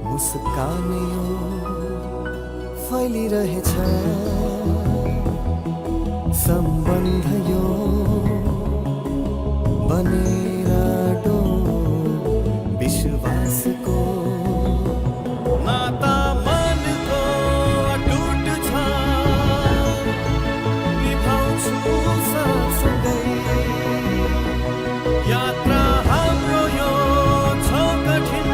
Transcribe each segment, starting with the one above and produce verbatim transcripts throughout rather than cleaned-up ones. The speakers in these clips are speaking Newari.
मुस्कान यो फैलिरहेछ, सम्बन्ध यो बनेर आँटो विश्वासको। नाता मनको अटुट छ, निभाउँछु साथसँगै। यात्रा हाम्रो यो छ कठिन,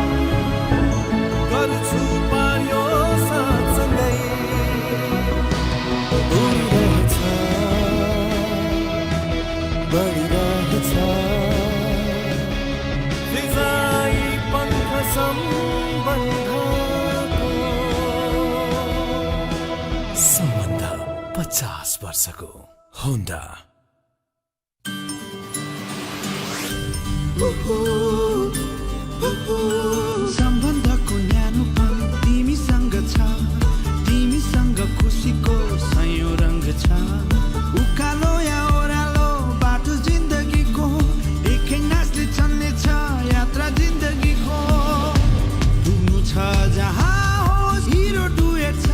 गर्छु पार यो साथसँगै। उडिरहेछ, बढिरहेछ, फिजाइ पङ्ख सम्बन्धको। सम्बन्ध पचास वर्षको Honda। सम्बन्धको न्यानोपन तिमीसँग छ, तिमीसँग खुसीको सयौँ रंग छ। उकालो या ओह्रालो बाटो जिन्दगीको, एकै नासले चल्नेछ यात्रा जिन्दगीको। पुग्नु छ जहाँ होस्, हिरो डुएट छ।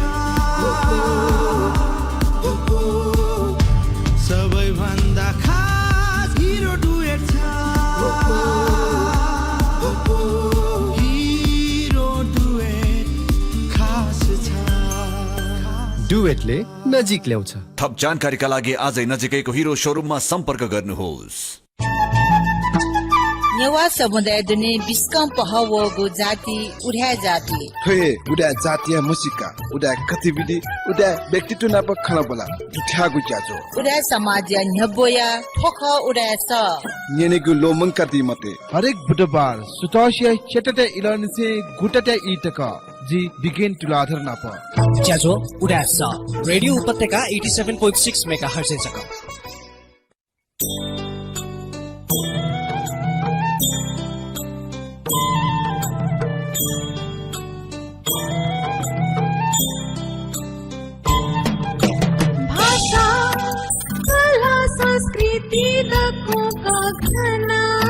सबैभन्दा खास हिरो डुएट छ। हिरो डुएट खास छ। डुएटले नजिक ल्याउँछ। थप जानकारीका लागि आजै नजिकैको हिरो सोरुममा सम्पर्क गर्नुहोस्। नेवाः समुदाय दुने बिस्कं पहः वःगु जाति उदाय् जाति। थ्व हे उदाय् जातिया म्हसीका, उदाय् गतिविधि, उदाय् व्यक्तित्व नाप खँल्हाबल्हा दुथ्याःगु ज्याझ्वः। उदाय् समाजया न्ह्यब्वया थ्व खः उदाय् सः। न्यनेगु ल्वःमंकादी मते। हरेक बुधबार सुथसिया च्याताःया इलंनिसें गुताःया ई तक जि बिगेन तुलाधर नाप। ज्याझ्वः उदाय् सः, रेडियो उपत्यका eighty seven point six megahertz-य् जक। भाषा, कला, संस्कृति दक्वं गगनं।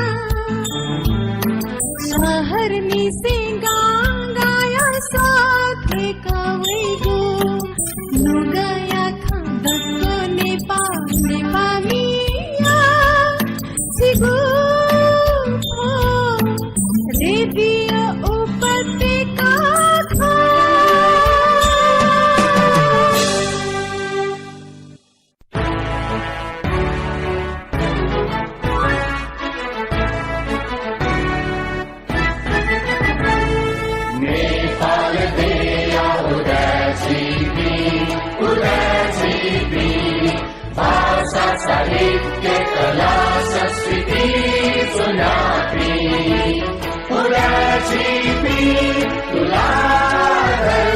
शहरनिसें गां गांया सः थ्वय्क वइगु। नुगःया खँ दक्व नेपाः, नेपाःमिया सिगु खँ, रेडियो उपत्यका खँ। नेपाल देय्‌या उदाय् झीपिं, उदाय् झीपिं। भाषा, साहित्य, कला, संस्कृति ज्वनापिं। उदाय् झीपिं तुलाधर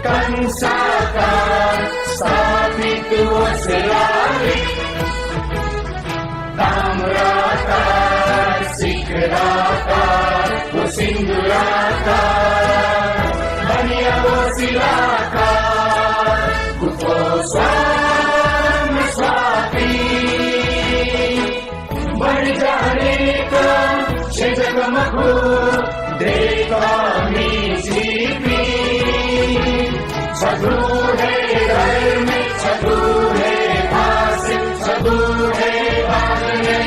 कंसाका स्थापित व सेलारी। ताम्राकार, शिखराकार व सिन्दुराकार, बनिया व शिलाकार, गुफो स्वर्ण स्वाति। बढी जानेका छेँ जक मखु, दय्‌कामि झीपिं। छगू हे धर्म, छगू हे भाषा, छगू हे बानी।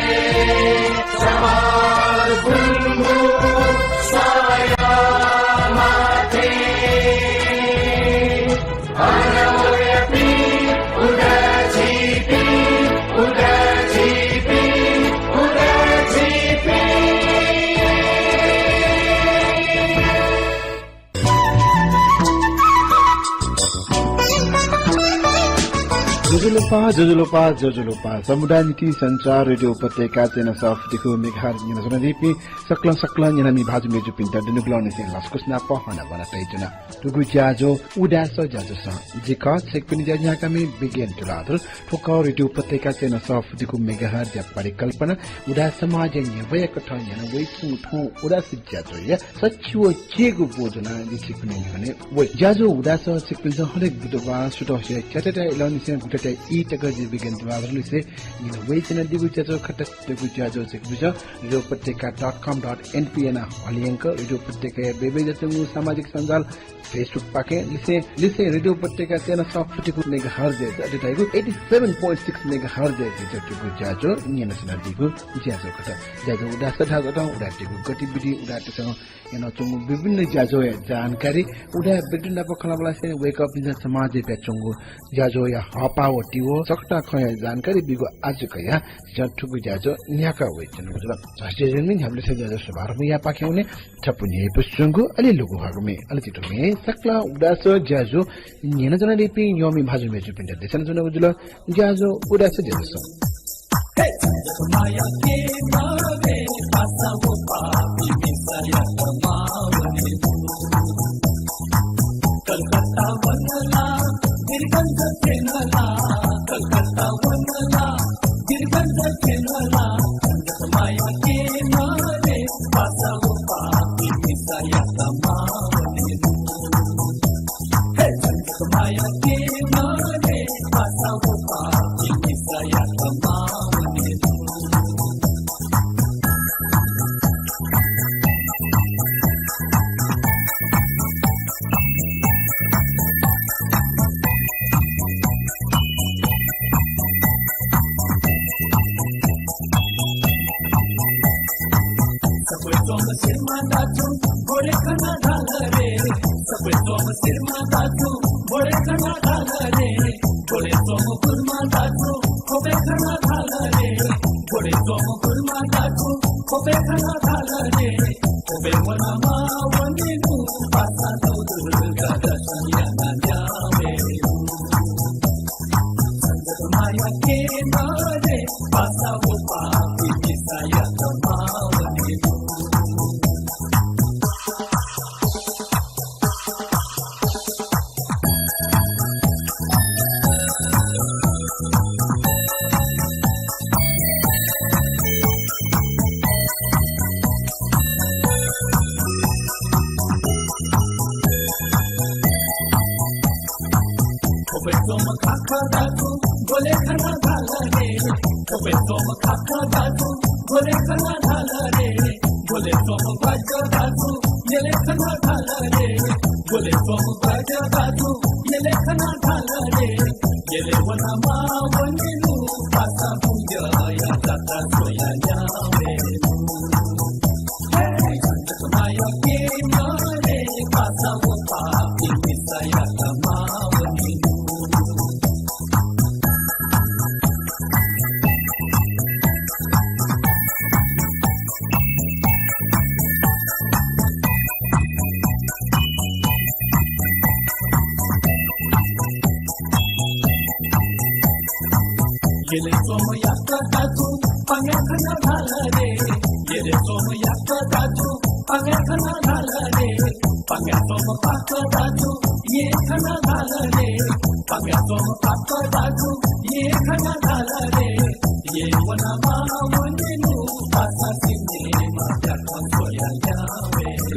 सवाल गुंगू साया माथि। ज्वजलपा, ज्वजलपा, ज्वजलपा। समुदाय निंतिं सञ्चार रेडियो उपत्यका चय्न्हय् सफुतिखु मेगाहर्ज न्यनाच्वनादीपिं सकलें सकलें न्यनामि भाजु मय्जुपिन्त दुनुगलंनिसें लसकुस नाप हनाबना तयाच्वना। थुगु ज्याझ्वः उदाय् सः ज्याझ्वलय् जि खः छिकपिनि ज्या न्ह्याकामि बिगेन तुलाधर। थ्व खः रेडियो उपत्यका चय्न्हय् सफुतिखु मेगाहर्जया परिकल्पना। उदाय् समाजया न्ह्यब्वया कथं याना वइच्वंगु थौं उदाय् सः ज्याझ्वःया सछि व चीगु ब्व ज्वनाः जि छिकपिनि न्ह्यःने वये। ज्याझ्वः उदाय् सः छिकपिन्सं हरेक बुधबार सुथसिया च्याताःया इलंनिसें गुताःया ई तक जिं विज्ञान तुलाधर लिसे न्यना वयाच्वनादीगु ज्याझ्वः खः। थुगु ज्याझ्वः छिकपिन्सं रेडियो उपत्यका dot com dot np याना हलिंक रेडियो उपत्यकाया बेबे जच्वंगु सामाजिक सञ्जाल Facebook पाखें लिसें, लिसें रेडियो उपत्यका चय्न्हय् सफुतिगु megahertz-य्, अथे धाइगु eighty seven point six megahertz-य् जिं थुगु ज्याझ्वः न्यनाच्वनादीगु ज्याझ्वः खः। ज्याझ्वः उदाय् धाःसा थौं उदाय्‌तय्‌गु गतिविधि, उदाय्‌तय्‌सं यानाच्वंगु विभिन्न ज्याझ्वःया जानकारी, उदाय् व्यक्ति नाप खँल्हाबल्हा यासें वय्‌कःपिन्सं समाजय् बियाच्वंगु ज्याझ्वःया हःपाः व तिबः सकतां खँया जानकारी बीगु आज्याकया झीसं थुगु ज्याझ्वः न्ह्याका वयाच्वनागु जुल। झ्वलय् न्ह्याबलें थ्व ज्याझ्वः शुभारम्भ यायेपाखें वने छपु न्ह्यइपु स्वंगु, अले लघु हःगुमे, अले तिथुमे सकलें उदाय् ज्याझ्वः न्यनाच्वनादीपिं यःमि भाजु मय्‌जुपिन्त देछानाच्वनागु जुल। ज्याझ्वः उदाय् ज्याझ्वलय्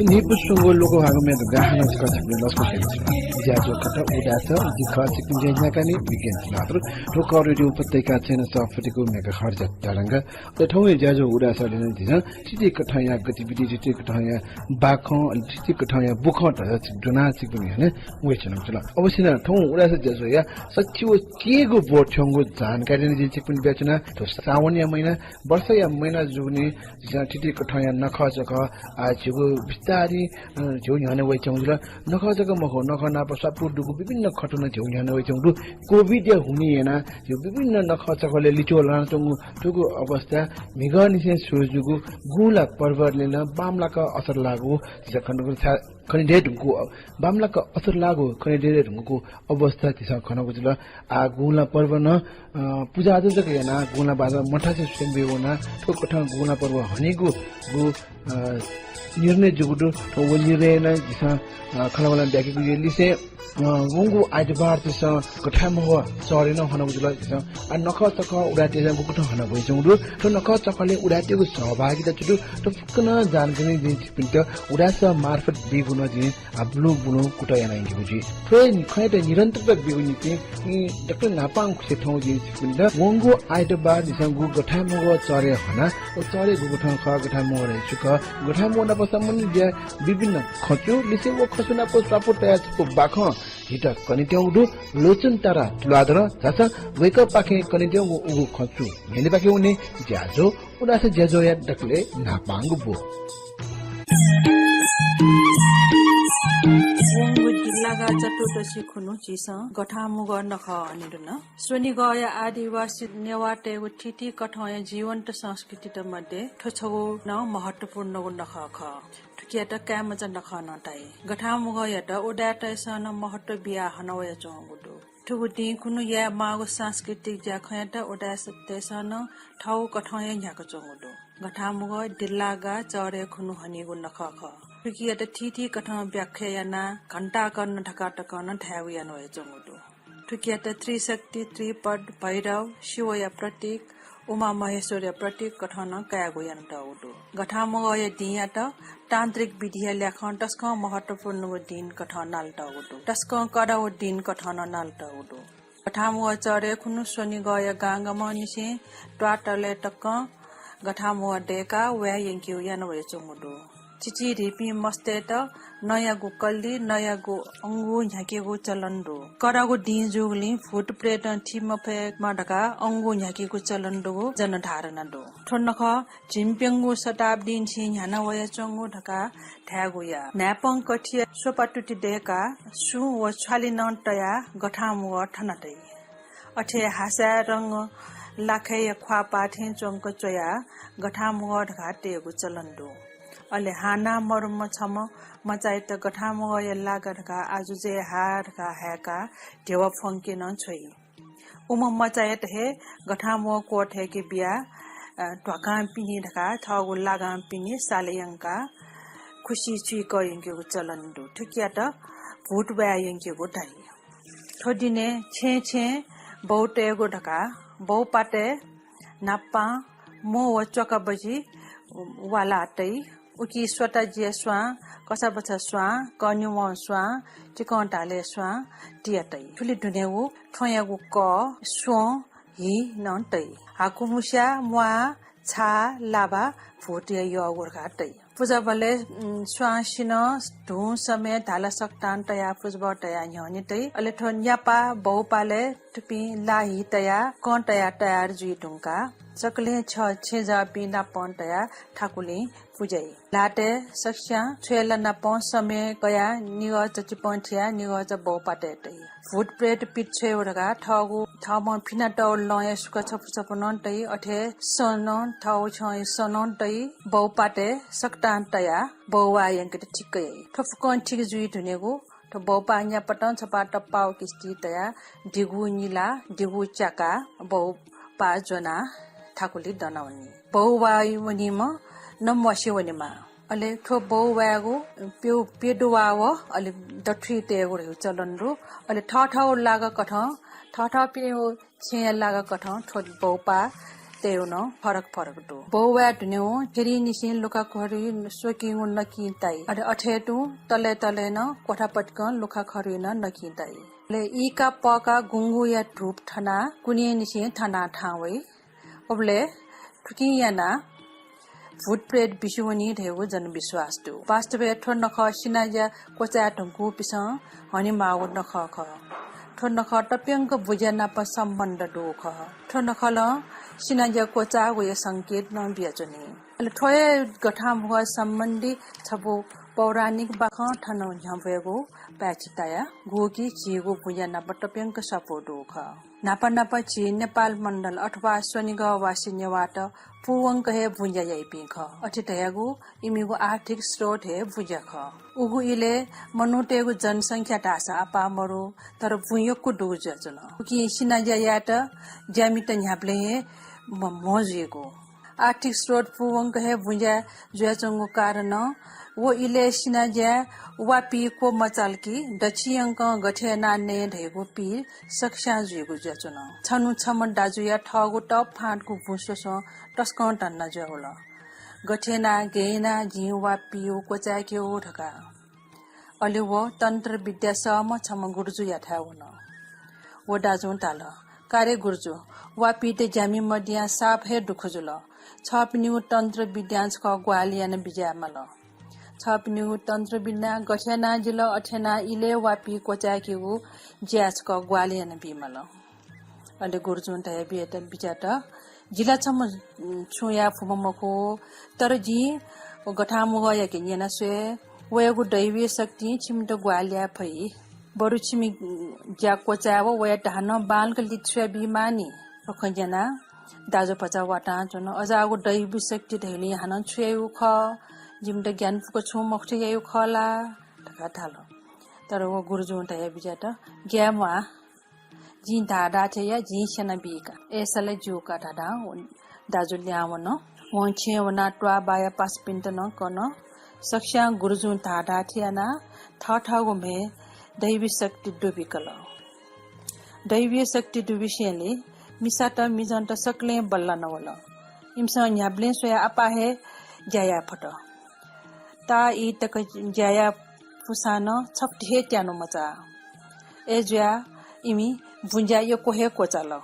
न्हिपु स्वंगु लघु हःगुमे गाहनं छकः छिकपिं लसकुस यानाच्वना। ज्याझ्वः खः उदाय्, जि खः छिकपिनि ज्याझ्वः न्ह्याकामि विज्ञान तुलाधर। थ्व खः रेडियो उपत्यका चय्न्हय् सफुतिगु megahertz-या तरंग। अले थौंया ज्याझ्वः उदाय् लिसें झीसं थीथी कथंया गतिविधि, थीथी कथंया बाखं, अले थीथी कथंया बुखँ धयाः छिक-, ज्वनाः छिकपिनि न्ह्यःने वयाच्वनागु जुल। अवश्य नं थौं उदाय् ज्याझ्वःया सच्छि व केगू ब्व थ्यंगु जानकारी नं जिं छिकपिनि बियाच्वना। थ्व सावनया महिना, वर्षाया महिना जूगुलिं झीसं थीथी कथंया नखः जक, आ, झीगु बिस्तारं, अ, झीगु न्ह्यःने वयाच्वंगु जुल। नखः जक मखु, नखः नाप स्वापू दुगु विभिन्न खँ नं झीगु न्ह्यःने वयाच्वंगु दु। COVID-या हुनिं यानाः झीगु विभिन्न नखःचखलय् लिच्वः लानाच्वंगु थुगु अवस्था, म्हिगःनिसें सुरु जूगु गुंला पर्वलय् नं बांमलाक असर लाःगु झीसं खनेदु खनेदये धुंकूगु, बांमलाक असर लाःगु खनेदये धुंकूगु अवस्था झीसं खनागु जुल। आः गुंला पर्व नं, अ, पुजा आजा जक यानाः गुंला बाजा मथासे स्वयम्भूया वनाः थुकथं गुंला पर्व हनीगु, गु, अ, निर्णय जूगु दु। व निर्णय नं झीसं, अ, खँल्हाबल्हा ब्याकेगु हे लिसें, अ, वंगु आइतबार झीसं गथाय् मघः चःह्रे नं हनागु जुल झीसं। आ, नखःचखः उदाय्‌तय्‌सं गुकथं हना वयाच्वंगु दु। थ्व नखःचखःलय् उदाय्‌तय्‌गु सहभागिता छु दु, थ्व फुक्क नं जानकारी जिं छिकपिन्त उदाय् सः मार्फत बीगु नं जिं आ, ब्लू ब्लू कुतः याना यंकेगु जुइ। थ्व खँयात निरन्तरता बीगु निंतिं, इ, दकलय् न्हापां खुसि थौं जिं छिकपिन्त वंगु आइतबार झीसं गु गथाय् मघः चःह्रे हना, व चःह्रे गुकथं खः, गथाय् मघः छु खः, गथाय् मघः नाप सम्बन्धित ज्या विभिन्न खँचु लिसें व खँचु नाप स्वापू तयाः छपु बाखं झीत कनेत्यंगु दु लोचन तारा तुलाधरं। झासँ वय्‌कःपाखें कनेत्यंगु उगु खँचु न्यनेपाखे वने ज्याझ्वः। उदाय् सः ज्याझ्वःया दकलय् न्हापांगु ब्व। वंगु दिल्लागा चतुर्दशी खुन्हु झीसं गथाय् मघः नखः हनेधुन। स्वनिगःया आदिवासी नेवाःतय्‌गु थीथी कथंया जीवन्त संस्कृतित मध्ये थ्व छगू नं महत्त्वपूर्णगु नखः खः। थुकियात काय्‌मचा नखः नं धाइ। गथाय् मघःयात उदाय्‌तय्‌सं नं महत्त्व बियाः हना वयाच्वंगु दु। थुगु दिं खुन्हु याये माःगु सांस्कृतिक ज्याखँयात उदाय्‌तय्‌सं नं थःगु कथं हे न्ह्याकाच्वंगु दु। गथाय् मघः दिल्लागा चःह्रे खुन्हु हनीगु नखः खः। थुकियात थीथी कथं व्याख्या यानाः घण्टाकर्ण धकाः तकं नं धायेगु याना वयाच्वंगु दु। थुकियात त्रिशक्ति, त्रिपद, भैरव, शिवया प्रतीक, उमा महेश्वरया प्रतीक कथं नं कायेगु यानातःगु दु। गथाय् मघःया दिंयात तान्त्रिक विधिया ल्याखं तसकं महत्त्वपूर्णगु दिं कथं नालातःगु दु। तसकं कडागु दिं कथं नं नालातःगु दु। गथाय् मघः चःह्रे खुन्हु स्वनिगःया गांगामंनिसें त्वाःतलय् तकं गथाय् मघः दय्‌काः वाये यंकेगु याना वयाच्वंगु दु। चिचीधिपिं मस्तय्‌त नँयागु कल्लि, नँयागु अंगू न्ह्याकेगु चलन दु। कडागु दिं जूगुलिं भूत प्रेतं थी मफयेमा धकाः अंगू न्ह्याकेगु चलन दुगु जनधारणा दु। थ्व नखः झिंप्यंगू शताब्दीनिसें न्ह्याना वयाच्वंगु धकाः धायेगु याः। न्हाय्‌पं कथिया स्वपा तुति दय्‌काः सुं व छ्वालि नं तयाः गथाय् मघः थना तइ। अथे हासाय् रंग लाखय्‌या ख्वाःपाः थें च्वंक च्वयाः गथाय् मघः धकाः तयेगु चलन दु। अले हानं मरुम्ह छम्ह मचायात गथाय् मघःया लागा धकाः आजु जय हा धकाः हाय्‌काः ध्यबा फ्वंके नं छ्वइ। उम्ह मचायात हे गथाय् मघः क्वथय्‌के बियाः, अ, ध्वाखां पिने धकाः थःगु लागां पिने साले यंकाः खुसि चुइकः यंकेगु चलन दु। थुकियात भूत वाये यंकेगु धाइ। थ्व दिनय् छेँय् छेँय् बौतय्‌गु धकाः बौपातय् न्हापां म्व व च्वका बजि वालाः तइ। उकी स्वता जिया स्वां, कसाबछा स्वां, कनिवं स्वां, चिकं धालय् स्वां तिया तइ। थुलि दुनेगु थ्वँयागु कः, स्वँ, हि नं तइ। हाकुमुस्या, म्वाः, छाः, लाभा भूतया यःगु धकाः तइ। पुजाबलय्, उम्, स्वांसिनं धुं, समय, धाला सकतां तयाः पुजाबः तयाः न्ह्यःने तइ। अले थ्व न्यापा बौपालय् थुपिं ला हि तयाः कं तयाः तयार जुइ धुंकाः सकलें छ छेँजःपिं नापं तयाः थाकुलिं पुज्याइ। ल्हातय् सकस्यां छ्वय्‌ला नापं समय कयाः निगःचा चिपं थियाः निगःचा बौपातय् तइ। भूत प्रेत पित छ्वयेगु धकाः थःगु थःम्हं फिनातःगु लँया सुका छपु छपु नं तइ। अथे सं नं थःगु छ्यंया सं नं तइ। बौपातय् सकतां तयाः बौवाः यंकेत थिक्क याइ। थ्व फुक्कं थिक जुइ धुनेगु थ्व बौपाः न्यापातं छपाः तप्पाःगु किस्ति तयाः दिगु निला, दिगु च्याकाः बौपाः ज्वनाः थाकुलि दना वनी। बौवाः वनीम्ह नम्वासे वनेमाः। अले थ्व बौवायेगु प्यु-, प्यदुवाः व अले दथुइ तयेगु धइगु चलन दु। अले थःथःगु लागा कथं, थःथःपिनिगु छेँया लागा कथं थ्व बौपाः तयेगु नं फरक फरक दु। बौवाये धुनेगु थेरिंनिसें लुखाखरुइ स्वकिंगु नकिं ताइ। अले अथे तुं तले तले नं क्वथा पतिकं लुखाखरुइ नं नकिं ताइ। अले ईका पःका गुंगूया धूप थनाः कुनेनिसें थनाः थाहां वइ। उबलय् थुकिं यानाः भूत प्रेत बिस्युं वनी धइगु जनविश्वास दु। वास्तवय् थ्व नखः सिनाज्या क्वचाये धुंकूपिसं हनेमाःगु नखः खः। थ्व नखः तप्यंक बुँज्या नाप सम्बन्ध दुगु खः। थ्व नखलं सिनाज्या क्वचाःगुया संकेत नं बियाच्वनी। अले थ्व हे गथांमुगः सम्बन्धी छपु पौराणिक बाखं थन न्ह्यब्वयेगु पाय्छि ताया, गुकी झीगु बुँज्या नाप तप्यंक स्वापू दुगु खः। न्हापा न्हापा झी नेपाल मण्डल अथवा स्वनिगःवासी नेवाःत पूवंक हे बुँज्या याइपिं खः। अथे धयागु इमिगु आर्थिक स्रोत हे बुँज्या खः। उगु इलय् मनूतय्गु जनसंख्या धाःसा आपाः मरु, तर बुँ यक्व दुगु जुयाच्वन। उकिं सिनाज्या यायेत ज्यामित न्ह्याबलें हे म-, म्हो जुइगु। आर्थिक स्रोत पूवंक हे बुँज्या जुयाच्वंगु कारणं व इलय् सिनाज्याय् वा पीक्व मचाल कि दच्छि यंकं गथे यानाः नये धइगु पीर सकस्यां जुइगु जुयाच्वन। छन्हु छम्ह दाजुया थःगु तःफाँटगु बुँ स्वस्वं तसकं धन्दा जुयावल। गथे यानाः गय् यानाः जिं वा पीगु क्वचाय्केगु धकाः। अले व तन्त्र विद्या सःम्ह छम्ह गुरुजुयाथाय् वन। व दाजुं धाल, का रे गुरुजु, वा पीत ज्यामि मदियां साप हे दुःख जुल। छःपिनिगु तन्त्र विद्यां छकः ग्वाहालि याना बिज्याये माल। छःपिनिगु तन्त्र विद्यां गथे यानाः जिल अथे यानाः इलय् वा पी क्वचाय्केगु ज्याय् छकः ग्वाहालि याना बी माल। अले गुरुजुं धयाबियात, बिज्यात, जि ला छम्ह, उम्, छुं याये फुम्ह मखु, तर जिं व गथांमुगःयाके न्यना स्वये, वयागु दैवीय शक्तिं छिमित ग्वाहालि याये फइ। बरु छिमि, उम्, ज्या क्वचाय् व वयात हानं बांलाक लित स्वयाबी मानि। थ्व खँ न्यनाः दाजु भचा वातां च्वन। अजाःगु दैवी शक्ति धइगुलिं हानं छु याइगु खः, जिमित ज्ञान फुक्क छुं मखुत याइगु खः ला धकाः धाल। तर व गुरुजुं धयाबिज्यात, ग्याये म्वाः, जिं धाःधाः थें या, जिं स्यनाबी का। अय्‌सा ला ज्यू का धधां व दाजु लिहां वन। वं छेँय् वनाः त्वाःबाया पासापिन्त नं कन। सकस्यां गुरुजुं धाःधाः थें यानाः थःथःगु म्हय् दैवी शक्ति दुबिकल। दैवीय शक्ति दुबिसेंलि मिसात मिजंत सकलें बल्लाना वल। इमिसं न्ह्याबलें स्वयाः आपाः हे ज्या याये फत। ताः ई तक ज्या याये फुसां नं छप्ति हे त्यानु मचाः। अय्‌जुयाः इमि बुँज्या यक्व हे क्वचाल।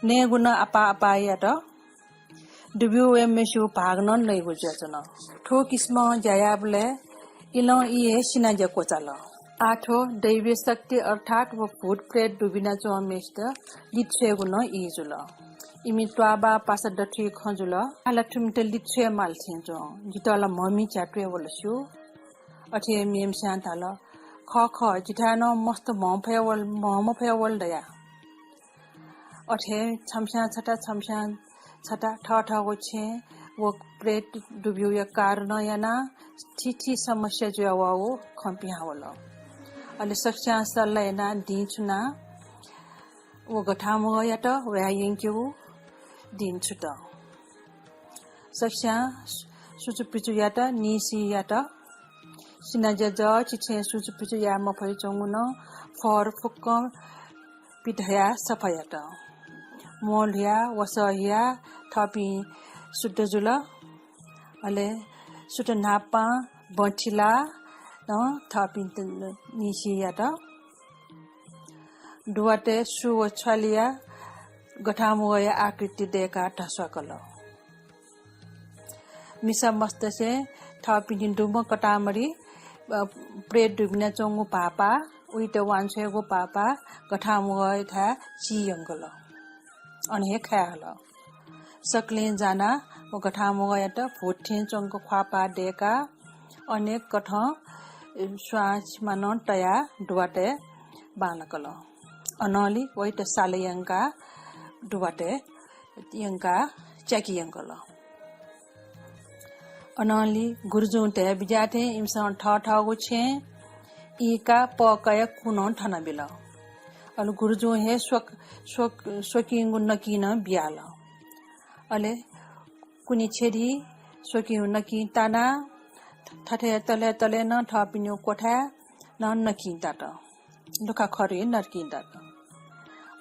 नयेगु नं आपाः आपाः यात। दुब्यू वयेम्हय्‌सिगु भाग नं नइगु जुयाच्वन। थ्व किसिमं ज्या याःबलय् इलं ई हे सिनाज्या क्वचाल। आः थ्व दैवीय शक्ति अर्थात् व भूत प्रेत दुबिनाच्वंम्हय्‌सित लित स्वयेगु नं ई जुल। इमि त्वाःबाः पासा दथुइ खँ जुल। आः ला थुमित लित स्वये माल थें च्वं। जितः ला म्हमि झ्यातुया वल स्यू। अथे हे मेम्हस्यां धाल, खः खः, जिथाय् नं मस्त म्हं फया वल, म्हं मफया वल दया। अथे छम्हस्यां छता, छम्हस्यां छता थःथःगु छेँय् व प्रेत दुब्यूया कारणं यानाः थीथी समस्या जुयावःगु खँ पिहां वल। अले सकस्यां सल्लाह यानाः दिं छुनाः व गथांमुगःयात वयाः यंकेगु दिं छुत। सकस्यां सु-, सुचुपिचु यात, निसि यात। सिनाज्या जःछि छेँ सुचुपिचु याये मफयाच्वंगु नं फहर फुक्कं पिधयाः सफा यात। म्वःल्हुयाः, वसः हियाः थःपिं शुद्ध जुल। अले सुथ न्हापां बँथिलाः नं थःपिन्त निसि यात। दुवातय् सु व छ्वालिया गथांमुगःया आकृति दय्काः धस्वाकल। मिसा मस्तसे थःपिनि दुम्ह कतामरी, अ, प्रेत दुबिनाच्वंगु भाःपाः, उइत वांछ्वयेगु भाःपाः गथांमुगःयाथाय् चियंकल। अन हे खाये हल। सकलें जानाः व गथांमुगःयात भूत थें च्वंक ख्वाःपाः दय्काः अनेक कथं स्वांछिमा नं तयाः दुवातय् बांलाकल। अनंलि वइत सालय् यंकाः दुवातय् यंकाः च्याकी यंकल। अनंलि गुरुजुं धयाबिज्याथें इमिसं थःथःगु छेँ ईकाः पःकाया कु नं थनाबिल। अले गुरुजुं हे स्वक-, स्वक-, स्वकिंगु नकिं नं बियाल। अले कुने छेँय् स्वकिंगु नकिं तानाः थथे तले तले नं थःपिनिगु क्वथाय् नं नकिं तात। दुःखा खरु हे नकिं तात।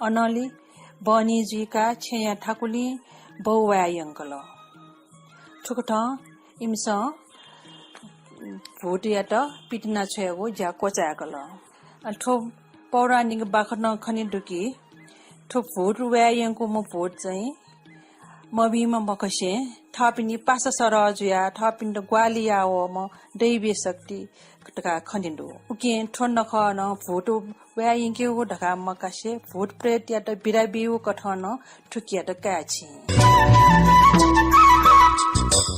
अनंलि बहनी जुइकाः छेँया थाकुलिं बौ वाये यंकल। थुकथं इमिसं भूतयात पितिना छ्वयेगु ज्या क्वचाय्कल। अले थ्व पौराणिक बाखनं खने दु कि थ्व भूत वाये यंकूम्ह भूत चाहिँ मभिंम्ह मखसें थःपिनि पासा सरह जुयाः थःपिन्त ग्वाहालि याः वःम्ह दैवीय शक्ति धकाः खने दु। उकिं थ्व नखः नं भूत वाये यंकेगु धकाः मकासे भूत प्रेतयात बिदा बीगु कथं नं थुकियात काये छिं।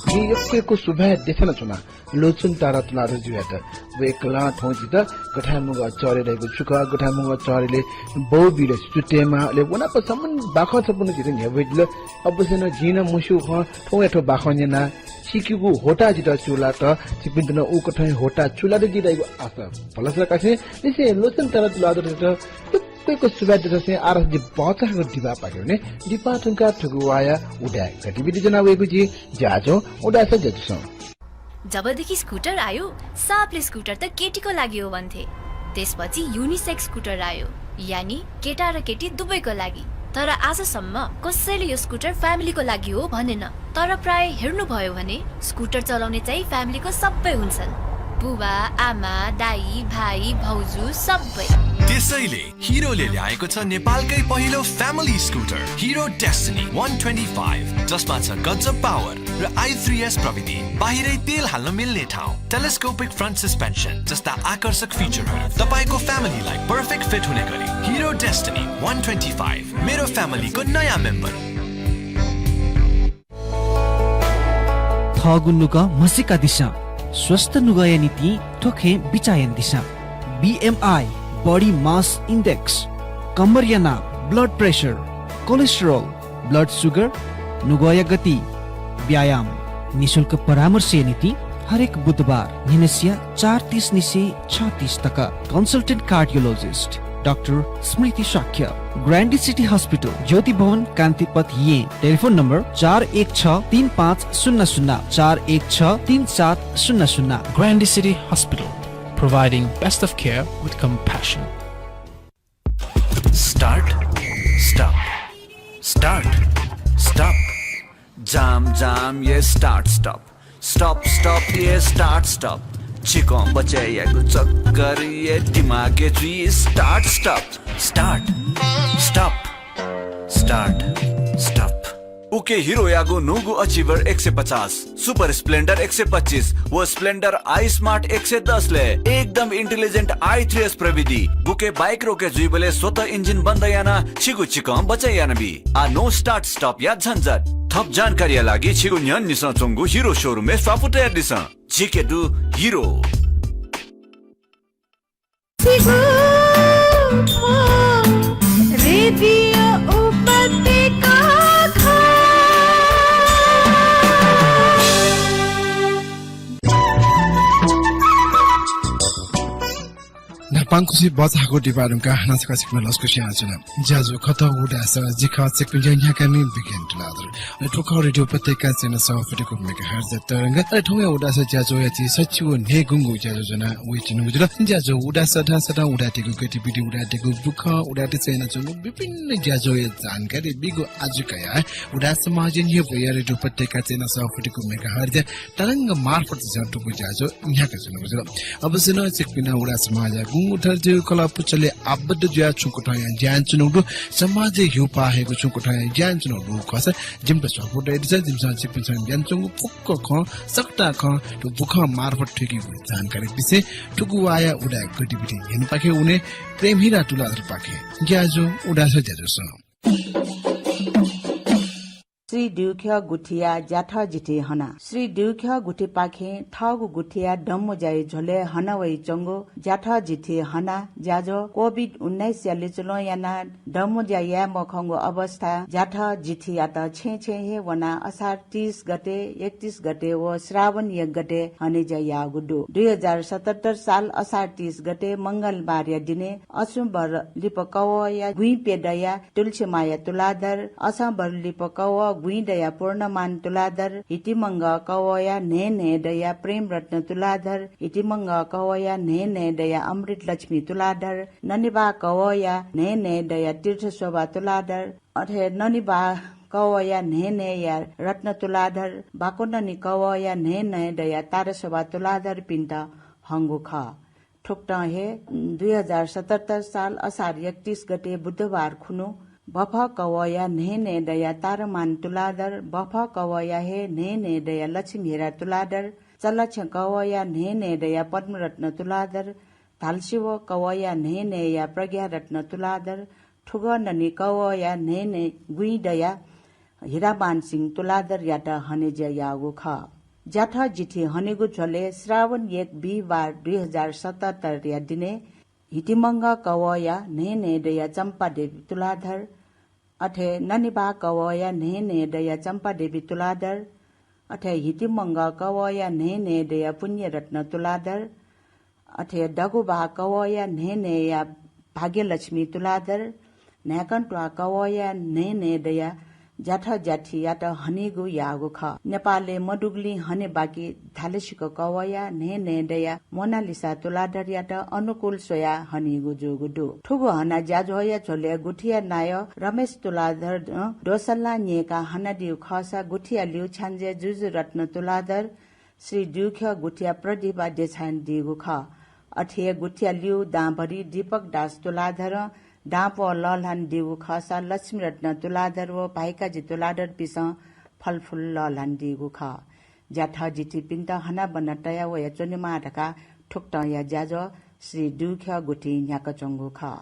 जिं यक्व यक्व सुभाय् देछानाच्वना। लोचन तारा तुलाधरजुयात। वय्कलं थौं जितः गथांमुगः चःह्रे धइगु छु खः, गथांमुगः चःह्रेलय् बौ बिल सुतेमा, अले वनापसम्म बाखं छपु नं जितः न्ह्यब्वयादिल। अवश्य नं जिं नं मस्यूगु खँ थौंया थ्व बाखं न्यनाः सीकेगु ह्वःताः जितः चूलात। छिपिन्त नं उकथं हे ह्वःताः चूलात धइगु आशा भलसा कासें निसें लोचन तारा तुलाधरजुयात यक्व यक्व सुभाय् देछासें आः जि भचा हाकः दिपाः पाके वने। दिपाः थुंकाः थुगु वाःया उदाय् गतिविधि ज्वना वयेगु जि ज्याझ्वः उदाय् सः ज्याझ्वलय्। जबदेखि स्कुटर आयो, सबले स्कुटर त केटीको लागि हो भन्थे। त्यसपछि युनिसेक्स स्कुटर आयो, यानी केटा र केटी दुवैको लागि। तर आजसम्म कसैले यो स्कुटर फ्यामिलीको लागि हो भनेन। तर प्राय हेर्नुभयो भने स्कुटर चलाउने चाहिँ फ्यामिलीको सबै हुन्छन्, बुबा, आमा, दाइ, भाइ, भाउजू सबै। त्यसैले हिरोले ल्याएको छ नेपालकै पहिलो फ्यामिली स्कुटर हिरो डेस्टिनी वान ट्वेन्टी फाइभ, जसमा छ गजब पावर र आई थ्री एस प्रविधि। बाहिरै तेल हाल्न मिल्ने ठाउँ, टेलिस्कोपिक फ्रन्ट सस्पेन्सन जस्ता आकर्षक फिचरहरू, तपाईंको फ्यामिलीलाई पर्फेक्ट फिट हुने गरी। हिरो डेस्टिनी वान ट्वेन्टी फाइभ, मेरो फ्यामिलीको नयाँ मेम्बर। थःगु नुगः म्हसीकादिसँ, स्वस्थ नुगःया निंतिं थ्व खँय् बिचाः यानादिसँ। बी एम आई, बडी मास इन्डेक्स, कम्मरया नाप, blood pressure, cholesterol, blood sugar, नुगःया गति, व्यायाम। निशुल्क परामर्शया निंतिं हरेक बुधबार न्हिनसिया चार तीस निसें छ तीस तक। कन्सल्टेन्ट कार्डियोलोजिस्ट डाक्टर स्मृति शाक्य, ग्रान्डी सिटी हस्पिटल, ज्योति भवन, कान्तिपथ, येँ। टेलिफोन नम्बर चार एक छ तीन पाँच शून्य शून्य, चार एक छ तीन सात शून्य शून्य। Grande City Hospital, providing best of care with compassion. Start, stop, start, stop। जाम, जाम, ये start, stop। Stop, stop, ये start, stop। छिकं बचय् यायेगु चक्कर, ये दिमागय् जुइ start, stop। Start, stop, start, stop। उके हिरोयागु न्हूगु अचिभर एक सय पचास, सुपर स्प्लेन्डर एक सय पच्चिस व स्प्लेन्डर आई स्मार्ट एक सय दस ले एकदम इन्टेलिजेन्ट आई थ्री एस प्रविधि। गुके बाइक रोके जुइबलय् स्वतः इन्जिन बन्द यानाः छिगु छिकं बचय् यानाबी। आः नो स्टार्ट स्टपया झन्झट। थप जानकारीया लागि छिगु न्ह्यःनिसें च्वंगु हिरो शोरूमय् स्वापू तयादिसँ। झीके दु हिरो। रेडियो उपत्यका। न्हापांगु खुसि बचाःगु दिपा धुंकाः हानं छकः छिकपिन्त लसकुस यानाच्वना। ज्याझ्वः खः उदास, जि खः छिकपिनि ज्या न्ह्याकामि बिकेन तुलाधर। अले थ्व खः रेडियो उपत्यका चय्न्हय् सवाः फुति कुपि मेगाहर्जया तरंग। अले थौंया उदास ज्याझ्वःया झी सच्छि व न्हय्गुंगु ज्याझ्वः ज्वना वयाच्वनागु जुल। ज्याझ्वः उदास धाःसा उदाय्‌तय्गु गतिविधि, उदाय्‌तय्गु बुखँ, उदाय्‌तय् यानाच्वंगु विभिन्न ज्याझ्वःया जानकारी बीगु आजु कयाः उदास समाजया न्ह्यब्वया रेडियो उपत्यका चय्न्हय् सवाः फुति कुपि मेगाहर्जया तरंग मार्फत झीसं थुगु ज्याझ्वः न्ह्याकाच्वनागु जुल। अवश्य नं छिकपिन्सं उदास समाजया गुंगू थरय् जुइगु कलह पुचलय् आबद्ध जुयाः छुं कथंया ज्या यानाच्वनागु दु, समाजय् ह्यूपाः हयेगु छुं कथंया ज्या यानाच्वनागु दु खःसा जिमित स्वापू तयादिसँ। जिमिसं छिकपिन्सं न्यनाच्वंगु फुक्क खँ, सकतां खँ थ्व बुखँ मार्फत थुइकेगु जानकारी बिसें थुगु वाःया उदाय् गतिविधि न्यनेपाखे वने प्रेम हिरा तुलाधरपाखें ज्याझ्वः उदास ज्याझ्वलय्। श्री द्यःख्यः गुथिया ज्याथ जिथि हना। श्री द्यःख्यः गुथिपाखें थःगु गुथिया दँमोज्याया झ्वलय् हना वयाच्वंगु ज्याथ जिथि हना ज्याझ्वः कोभिड उन्नाइसया लिचुलं यानाः दँमोज्या याये मखंगु अवस्था ज्याथ जिथियात छेँय् छेँय् हे वनाः असार तीस गते, एकतीस गते व श्रावण एक गते हनेज्या याःगु दु। दुई हजार सतहत्तर साल असार तीस गते मंगलबारया दिने असंभर लिपा कवःया गुँइप्यदँया तुलसीमाया तुलाधर, असंभर लिपा कवः गुँइदँया पूर्णमान तुलाधर, हितिमंगः कवःया न्हय्न्हय्दँया प्रेमरत्न तुलाधर, हितिमंगः कवःया न्हय्न्हय्दँया अमृतलक्ष्मी तुलाधर, ननिबा कवःया न्हय्न्हय्दँया तीर्थशोभा तुलाधर, अथे ननिबा कवःया न्हय्न्हय्या रत्न तुलाधर, बाकोननि कवःया न्हय्न्हय्दँया ताराशोभा तुलाधरपिन्त हंगु खः। थुकथं हे दुई हजार सतहत्तर साल असार एकतीस गते बुधबार खुन्हु बफः कवःया न्हय्न्हय्दँया तारामान तुलाधर, बफः कवःया हे न्हय्न्हय्दँया लक्ष्मी हिरा तुलाधर, चल्लाछेँ कवःया न्हय्न्हय्दँया पद्मरत्न तुलाधर, धालसिवः कवःया न्हय्न्हय्या प्रज्ञारत्न तुलाधर, थुगः ननि कवःया न्हय्न्हय् गुँइदँया हिरामान सिंह तुलाधरयात हनेज्या याःगु खः। ज्याथ जिथि हनेगु झ्वलय् श्रावण एक बिहिबार दुई हजार सतहत्तरया दिने हितिमंगः कवःया न्हय्न्हय्दँया चम्पादेवी तुलाधर, अथे ननिबा कवःया न्हय्न्हय्दँया चम्पादेवी तुलाधर, अथे हितिमंगः कवःया न्हय्न्हय्दँया पुण्यरत्न तुलाधर, अथे दगुबा कवःया न्हय्न्हय्या भाग्यलक्ष्मी तुलाधर, न्हाय्कंत्वाः कवःया न्हय्न्हय्दँया ज्याथ ज्याथियात हनीगु याःगु खः। नेपालय् मदुगुलिं हने बाकी धालसिक कवःया न्हय् न्हय् दयाः मोनालिसा तुलाधरयात अनुकूल स्वयाः हनीगु जूगु दु। थुगु हना ज्याझ्वःया झ्वलय् गुथिया नायः रमेश तुलाधरं दोसल्लां न्यय्काः हनादीगु खःसा गुथिया ल्यू छ्याञ्जे जुजुरत्न तुलाधर, श्री दुख्यः गुथिया प्रदिभा देछानादीगु खः। अथे हे गुथिया ल्यू दांभरि दीपक दास तुलाधरं दांपो लःल्हानादीगु खःसा लक्ष्मीरत्न तुलाधर व भाइकाजी तुलाधरपिसं फलफुल लःल्हानादीगु खः। ज्याथ ज्याथिपिन्त हनाबना तया वयाच्वनेमाः धकाः थुकथंया ज्याझ्वः श्री दुख्यः गुथिं न्ह्याकाच्वंगु खः।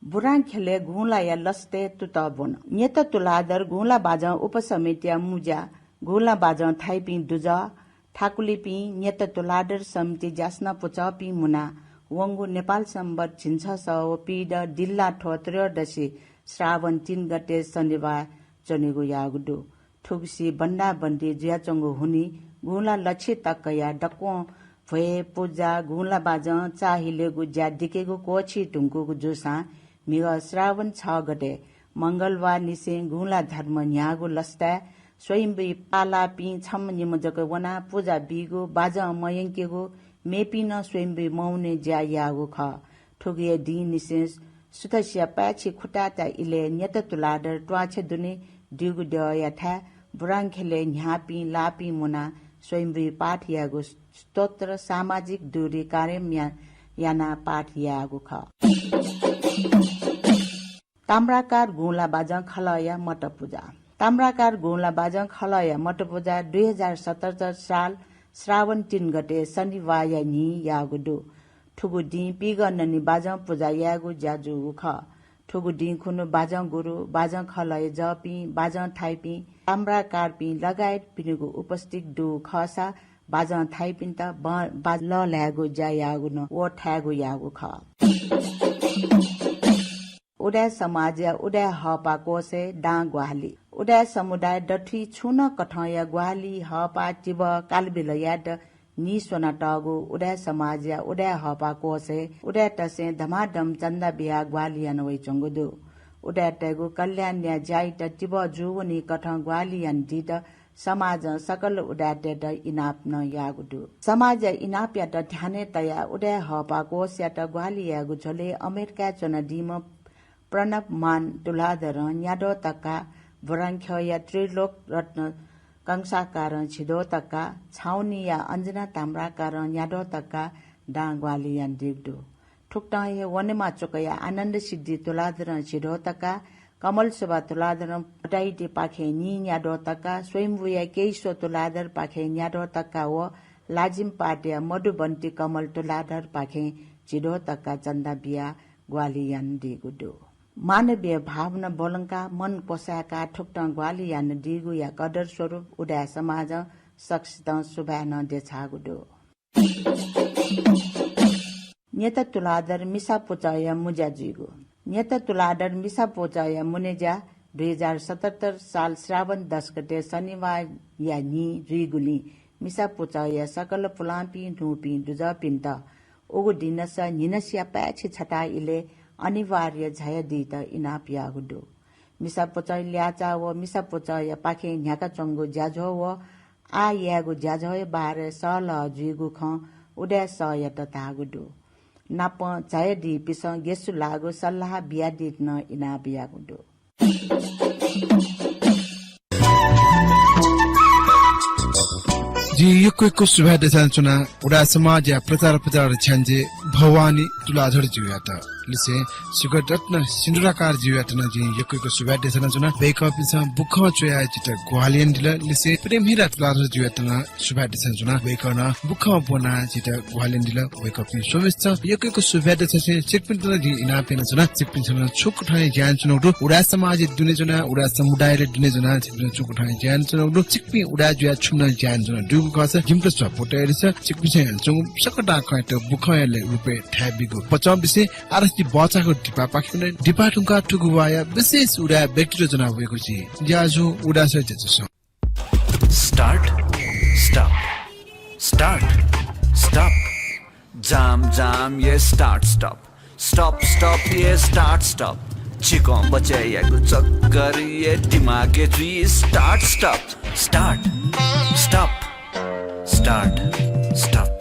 बुरांख्यलय् गुंलाया लसताय् तुतः ब्वन। न्यत तुलाधर गुंला बाजं उपसमितिया मुज्या, गुंला बाजं थाइपिं दुजः, थाकुलिपिं न्यत तुलाधर समिति ज्यासना पुचःपिं मुना वंगु नेपाल संवत् झिंछसः व पीदँ दिल्लाथ्व त्रयोदशी श्रावण तीन गते शनिबार च्वनेगु याःगु दु। थुगुसी बन्दाबन्दी जुयाच्वंगु हुनिं गुंला लछि तकया दक्वं भ्वय्, पुजा, गुंला बाजं चाःहिलेगु ज्या दिकेगु क्वःछी धुंकूगु जूसां म्हिगः श्रावण छ गते मंगलबार निसें गुंला धर्म न्ह्याःगु लसताय् स्वयम्भुइ पालाःपिं छम्ह निम्ह जक वनाः पुजा बीगु, बाजं मयंकेगु, मेपिं नं स्वयम्भुइ मवने ज्या याःगु खः। थुगु हे दिं निसें सुथसिया पाय्छि खुताःता इलय् न्यत तुलाधर त्वाःछेँ दुने दीगु द्यःयाथाय् बुरांख्यलय् न्ह्याःपिं लाःपिं मुनाः स्वयम्भुइ पाठ यायेगु स्तोत्र, सामाजिक दूरी कायम या-, यानाः पाठ यायेगु खः। ताम्राकार गुंला बाजं खलःया मत पुजा। ताम्राकार गुंला बाजं खलःया मत पुजा दुई हजार सतहत्तर साल श्रावण तीन गते शनिबारया न्हि याःगु दु। थुगु दिं पीगः ननि बाजं पुजा यायेगु ज्या जूगु खः। थुगु दिं खुन्हु बाजं गुरु, बाजं खलःया जःपिं, बाजं थाइपिं, ताम्राकारपिं लगायत पिनिगु उपस्थित दु खःसा बाजं थाइपिन्त ब-, बाजं लःल्हायेगु ज्या याःगु नं व थायेगु याःगु खः। उदाय् समाजया उदाय् हःपाः कोषय् दां ग्वाहालि। उदाय् समुदाय दथुइ छुं नं कथंया ग्वाहालि हःपाः तिबः कालबिल यायेत नीस्वनातःगु उदाय् समाजया उदाय् हःपाः कोषय् उदाय्‌तय्‌सं धमाधम चन्दा बियाः ग्वाहालि याना वइच्वंगु दु। उदाय्‌तय्‌गु कल्याणया ज्याइत तिबः जूवनी कथं ग्वाहालि यानादीत समाजं सकल उदाय्‌तय्‌त इनाप नं याःगु दु। समाजया इनापयात ध्यानय् तयाः उदाय् हःपाः कोषयात ग्वाहालि यायेगु झ्वलय् अमेरिकाय् च्वनादीम्ह प्रणव मान तुलाधरं न्याद्वः तक्का, बुरांख्यःया त्रिलोक रत्न कंसाकारं झिद्वः तक्का, छाउनीया अञ्जना ताम्राकारं न्याद्वः तक्का दां ग्वाहालि यानादीगु दु। थुकथं हे वनेमा चुकया आनन्द सिद्धि तुलाधरं झिद्वः तक्का, कमल शोभा तुलाधरं भोटाइतिपाखें नीन्याद्वः तक्का, स्वयम्भूया केइस्वः तुलाधरपाखें न्याद्वः तक्का व लाजिमपाटया मधुबन्ती कमल तुलाधरपाखें झिद्वः तक्का चन्दा बियाः ग्वाहालि यानादीगु दु। मानवीय भावना ब्वलंकाः मन क्वसाय्‌काः थुकथं ग्वाहालि यानादीगुया कदर स्वरूप उदाय् समाजं सकसितं सुभाय् नं देछाःगु दु। न्यत तुलाधर मिसा पुचःया मुज्या जुइगु। न्यत तुलाधर मिसा पुचःया मुनेज्या दुई हजार सतहत्तर साल श्रावण दस गते शनिबारया न्हि जुइगुलिं मिसा पुचःया सकल पुलांपिं न्हूपिं दुजःपिन्त उगु दिनस न्हिनसिया पाय्‌छि छथाय् इलय् अनिवार्य झायादीत इनाप याःगु दु। मिसा पुचः ल्याःचाः व मिसा पुचःया पाखें न्ह्याकाच्वंगु ज्याझ्वः व आः यायेगु ज्याझ्वःया बारे सल्लाह जुइगु खँ उदाय् सःयात धाःगु दु। नापं झायादीपिसं गेसुलाःगु सल्लाह बियादीत नं इनाप याःगु दु। जिं यक्व यक्व सुभाय् देछानाच्वना उदाय् समाजया प्रचार प्रचार छ्याञ्जे भवानी तुलाधर ज्यूयात। लिसें सुगत रत्न सिन्दुराकार ज्यूयात नं जिं यक्व यक्व सुभाय् देछानाच्वना। वय्कःपिन्सं बुखँ च्वयाः जितः ग्वाहालि यानादिल। लिसें प्रेमहिरा तुलाधर ज्यूयात नं सुभाय् देछानाच्वना। वय्कलं बुखँ ब्वनाः जितः ग्वाहालि यानादिल। वय्कःपिं स्वम्हेसितं यक्व यक्व सुभाय् देछासें छिकपिन्त नं जिं इनाप यानाच्वना। छिकपिन्सं नं छुकथं ज्या यानाच्वनागु दु, उदाय् समाजय् दुने ज्वनाः, उदाय् समुदायय् दुने ज्वनाः छिकपिन्सं छुकथं ज्या यानाच्वनागु दु। छिकपिं उदाय् जुयाः छुं नं ज्या यानाच्वनागु दुगु खःसा जिमित support यानादिसँ। छिकपिन्सं यानाच्वंगु सकतां खँयात बुखँया लय् रूपय् थाय् बीगु पचंबिसें आरसी बचाःगु दिपापाखें दिपा धुंकाः थुगु वाःया विशेष उदाय् व्यक्तित्व ज्वना वयेगु जिं ज्याझ्वः उदाय् सः ज्याझ्वलय् Start, stop. Start, stop. जाम, जाम, ये start, stop. Stop, stop, ये start, stop. चिकं बचय् यायेगु चक्करय् दिमागय् जुइ start stop, start stop, start stop।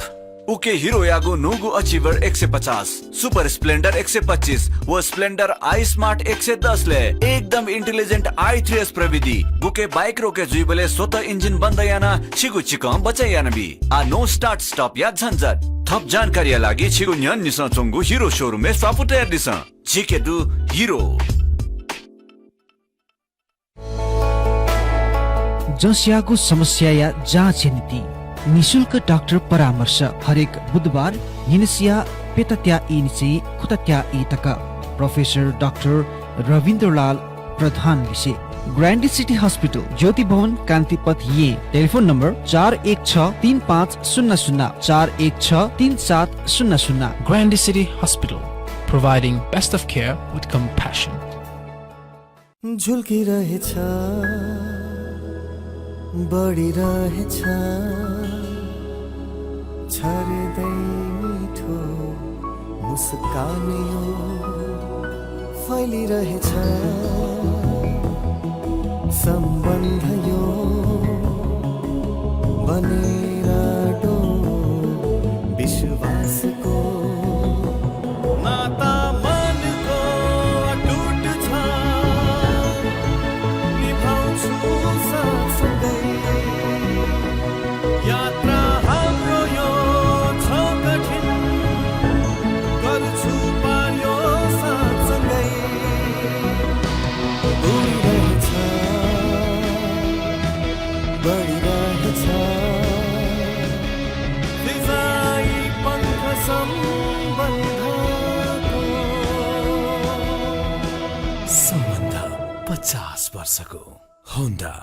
उके हिरोयागु न्हूगु Achiever एक सय पचास, Super Splendor एक सय पच्चिस व Splendor iSmart एक सय दस ले एकदम intelligent i three s प्रविधि। गुके बाइक रोके जुइबलय् स्वतः इन्जिन बन्द यानाः छिगु चिकं बचय् यानाबी। आः no start stop या झन्झट। थप जानकारीया लागि छिगु न्ह्यःने निसं च्वंगु हिरो showroom-य् स्वापू तयादिसँ। झीके दु हिरो। जसयागु समस्याया जाँचया निंतिं निशुल्क डाक्टर परामर्श हरेक बुधबार न्हिनसिया प्यतात्या ई निसें खुतात्या ई तक। प्रोफेसर डाक्टर रविन्द्रलाल प्रधान लिसे। ग्रान्डी सिटी हस्पिटल, ज्योति भवन, कान्तिपथ, येँ। टेलिफोन नम्बर चार एक छ तीन पाँच शून्य शून्य, चार एक छ तीन सात शून्य शून्य। Grande City Hospital, providing best of care with compassion. झुल्किरहेछ, बढिरहेछ, छाड्दै मिठो मुस्कान यो फैलिरहेछ। सम्बन्ध यो बनेर डो विश्वासको नाता मनको अटुट छ, निभाउँछु सँगसँगै। यात्रा हाम्रो यो छ कठिन, गर्छु पार यो साथसँगै। उडिरहेछ, बढिरहेछ, फिजाइ पङ्ख सम्बन्धको। सम्बन्ध पचास वर्षको। होन्डा।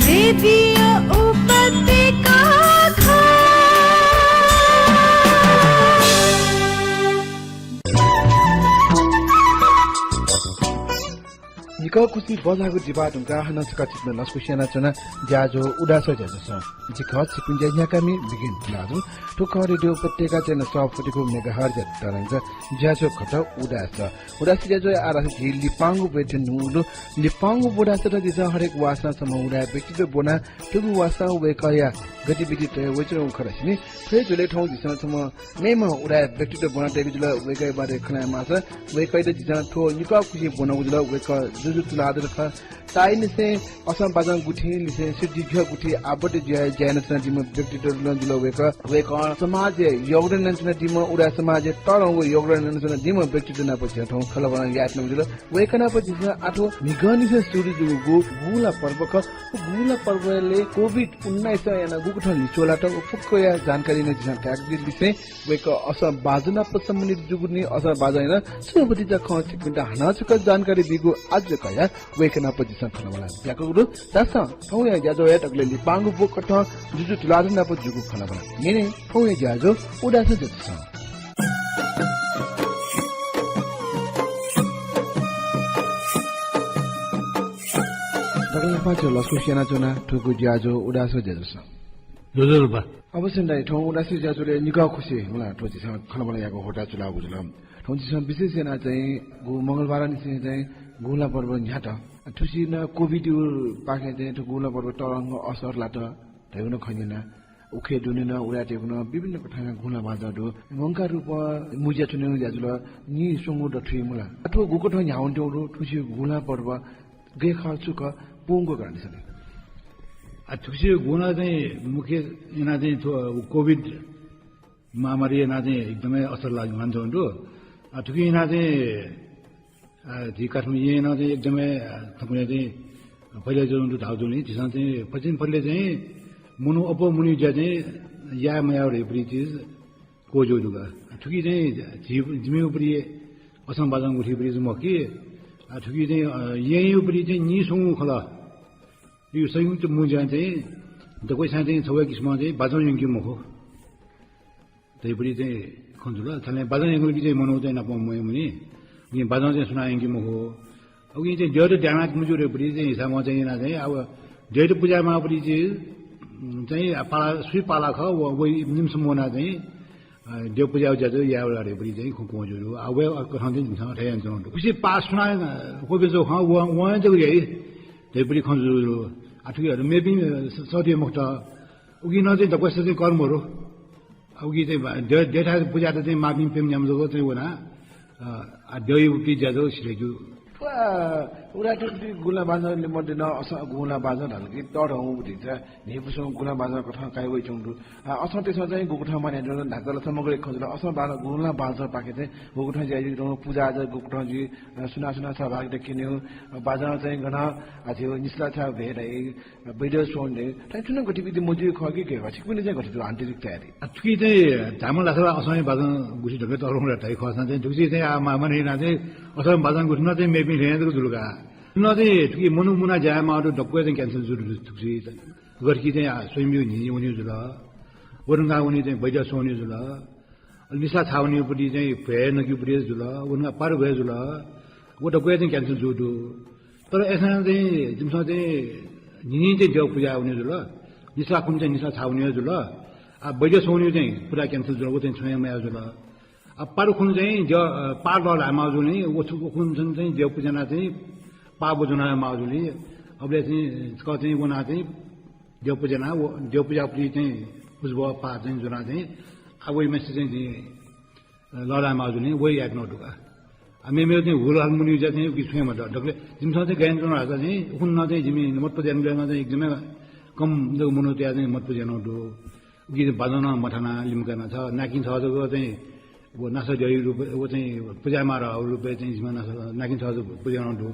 रेडियो उपत्यका। निकः खुसि बजाःगु दिपाः धुंकाः हानं छकः छिकपिन्त लसकुस यानाच्वना ज्याझ्वः उदास ज्याझ्वलय्। जि खः छिकपिनि ज्या न्ह्याकामि बिगिन लाजु। थ्व खः रेडियो उपत्यका च्यानल सफुतिगु मेगाहर्जया तरंग ज्याझ्वः खः उदास। उदास ज्याझ्वः आः धाःसा झी लिपांगु ब्वय् थें न्हूगु दु। लिपांगु ब्व धाःसा झीसं हरेक वासना छम्ह उदाय् व्यक्तित्व ब्वना, थुगु वासना वय्कःया गतिविधि तया वइच्वंगु खः धाःसा नि। थ्व हे झ्वलय् थौं झीसं छम्ह मेम्ह उदाय् व्यक्तित्व ब्वना तयागु जुल। वय्कःया बारे खँ ल्हाये माःसा वय्कःयात झीसं थ्व निकः खुसि ब्वनागु जुल। वय्कः जुजु तुलाधर खः। ताःनिसें असं बाजं गुथिं लिसें सिद्धिघ्यः गुथि आबद्ध जुयाः ज्या यानाच्वनादीम्ह व्यक्तित्व नं जुल वय्कः। वय्कलं समाजय् योगदान यानाच्वनादीम्ह, उदाय् समाजय् तःधंगु योगदान यानाच्वनादीम्ह व्यक्तित्व नाप झीसं थौं खँल्हाबल्हा यायेत्यनागु जुल। वय्कः नाप झीसं आः थ्व म्हिगः निसें सुरु जूगु गुंला पर्व खः। गुंला पर्वय् कोभिड उन्नाइसं यानाः गुकथं लिच्वः लात, व फुक्कया जानकारी नं झीसं कायेगु लिसें वय्कः असं बाजं नाप सम्बन्धित जूगु नि, असं बाजं यानाः छु भतिचा खँ छिकपिन्त हानं छकः जानकारी बीगु आज्जु कयाः वय्कः नाप झीसं खँल्हाबल्हा याकागु दु। धाःसा थौंया ज्याझ्वःया दकलय् लिपांगु ब्व कथं जुजु तुलाधर नाप जूगु खँल्हाबल्हा न्यने। थौंया ज्याझ्वः उदास ज्याझ्वलय्। दकलय् पाखें लसकुस यानाच्वना थुगु ज्याझ्वः उदास ज्याझ्वलय्। ज्वजलपा। अवश्य दाइ, थौं उदास ज्याझ्वलय् निकः खुसि मला थ्व झीसं खँल्हाबल्हा यायेगु ह्वःताः चुलागु जुल। थौं झीसं विशेष यानाः चाहिँ गु मंगलबारंनिसें चाहिँ गुंला पर्व न्ह्यात। थुसी नं कोभिड पाखें चाहिँ थ्व गुंला पर्व तःधंगु असर लात धयागु नं खँ न्यना। उखे दुने नं उदाय्‌तय्‌गु नं विभिन्न कथंया गुंला बाजं दु। मंकाः रूपं मुँज्या थुनेगु ज्या जुल, नीस्वंगु दथुइ मला। अथवा गुकथं न्ह्यावंतुगु दु, थुसी गुंला पर्व गय् खः, छु खः, पूवंगु ग्रान्डी सने। आ, थुसी गुंला चाहिँ मुख्य यानाः चाहिँ थ्व कोभिड महामारी यानाः चाहिँ एकदमै असर लाग-, लानाच्वंगु दु। आ, थुकिं यानाः चाहिँ, आ, झी काठमाडौं येँनं चाहिँ एकदमै, आ, थौंकन्हय् चाहिँ फैले जुल धाःगु जुल नि, झीसं चाहिँ पछिन फैले चाहिँ मनू अप्वः मनूया ज्या चाहिँ याये मयाः धइगु चिज क्वजू दुगु। थुकी चाहिँ झी, जिमि उपरि असं बाजं गुथि उपरि जुमखु कि, आ, थुकी चाहिँ, अ, येँया उपरि चाहिँ नीस्वंगु खलः। यो संयुक्त मुँज्यां चाहिँ दक्वसियां चाहिँ छगू किसिमं चाहिँ बाजं यंके मखु। धइपरि चाहिँ खँ जुल। थन बाजं यंकल कि चाहिँ मनू चाहिँ नाप मवयेमनि। उकिं बाजं चाहिँ सुनां यंके मखु। उकिं चाहिँ द्यःत द्यानाः मज्यू धइपरि चाहिँ हिसाबं चाहिँ यानाः चाहिँ अब द्यःत पुजा यायेमाःपरि चाहिँ, उम्, चाहिँ पाला, सुइ पाला खः, व, वइ निम्ह सम्म वनाः चाहिँ अ, द्यः पुजाया ज्या जक यायेगु ला धइगु चाहिँ खँ क्वं जुल। आ, वया कथं चाहिँ जिमिसं थथे यानाच्वनागु दु। खुसि पास सुनां, अ, क्वबिया जक खँ, वं, वं जक याइ धइगु खँ जुल। आ, थुकिया मेपिं, अ, स-, सःतेगु मखुत। उकी नं चाहिँ दक्वसित चाहिँ कर मरु। आ, उकी चाहिँ बा-, द्यः, द्यःथाय् पुजा यायेत चाहिँ माःपिं प्यम्ह न्याम्ह जक चाहिँ वना। अ, आ, द्यःया उकी ज्या जक सिधय्‌केगु। थ्व, अ, उराय्‌तय्‌गु गुँला बाजं लिमः दिनं असं गुँला बाजं धाल कि तःधंगु दिं चाहिँ न्हिपुसं गुँला बाजं कथं काइ वइच्वंगु दु। अ, असं तय्‌सं चाहिँ गुकथं माने जुल धाःसा ला समग्र खँ जुल। असं बाजं गुँला बाजंपाखें चाहिँ गुकथं ज्या जुइ, पुजा आजा गुकथं जुइ, अ, सुनां सुनां सहभागिता क्यनेगु, अ, बाजं चाहिँ गन, अ, झीगु निसला छाप भ्वय् धाइ, अ, बैदः स्वंगु धाइ, थथे थुलि गतिविधि मजुइगु खः कि गय् खः, छिकपिनि चाहिँ गथे जुल आन्तरिक तयारी? अ, थुकी चाहिँ धायेमाल धाःसा ला असंया बाजं गुथि धकाः तःधंगु धाइ खःसां चाहिँ थुकी चाहिँ आ मा-, माने यानाः चाहिँ असंया बाजं गुथि नं चाहिँ मेपिं ल्यं जक जुल का। नं चाहिँ थुकी मनू मुना ज्या यायेमाःगु दु, दक्व चाहिँ cancel जुल थुकी चाहिँ। गथे कि चाहिँ आ, स्वयम्भू न्हिं वनेगु जुल। व धुंकाः वनी चाहिँ बैदः स्वंगु जुल। अले निसला छाप वनेगु पति चाहिँ भ्वय् नकेगु पति जुल। व धुंकाः पारु भ्वय् जुल। व दक्व चाहिँ cancel जूगु दु। तर अय्‌सां चाहिँ जिमिसं चाहिँ न्हिं न्हिं चाहिँ द्यः पुजा वनेगु जुल। निसला खुन्हु चाहिँ निसला छाप वनेगु जुल। आ, बैदः स्वंगु चाहिँ पुरा cancel जुल। व चाहिँ छुं हे मयाः जुल। आ, पारु खुन्हु चाहिँ द्यः, अ, पार लः ल्हायेमाः जुल नि, व छु-, व खुन्हु चाहिँ द्यः पुजा यानाः चाहिँ पार ब्व ज्वनाः माः जुल नि। अबलय् चाहिँ छकः चाहिँ वनाः चाहिँ द्यः पुजा यानाः, व द्यः पुजापति चाहिँ पुजा ब्व पार चाहिँ ज्वनाः चाहिँ, आ, वइम्हेसित चाहिँ, चाहिँ, अ, लः ल्हायेमाः जुल नि, व यायेत्यनागु दु का। आ, मेमेगु चाहिँ हुलहाल मुनीगु ज्या चाहिँ उकी छुं हे मदु। दकलय् जिमिसं चाहिँ गय् यानाच्वना धाःसा चाहिँ, उखुन्हु नं चाहिँ जिमि नमत पुजा यानागु चाहिँ एकदमै कम जक मनूतय्‌सं चाहिँ नमत पुजा यानागु दु। उकी बाजं नं मथानाः लिमकाना छ, नाकिं छ जक चाहिँ व नासः द्यःया रूपय्, व चाहिँ पुजा यायेमाःगु रूपय् चाहिँ जिमिसं नासः, नाकिं छ जक पुजा यानागु दु।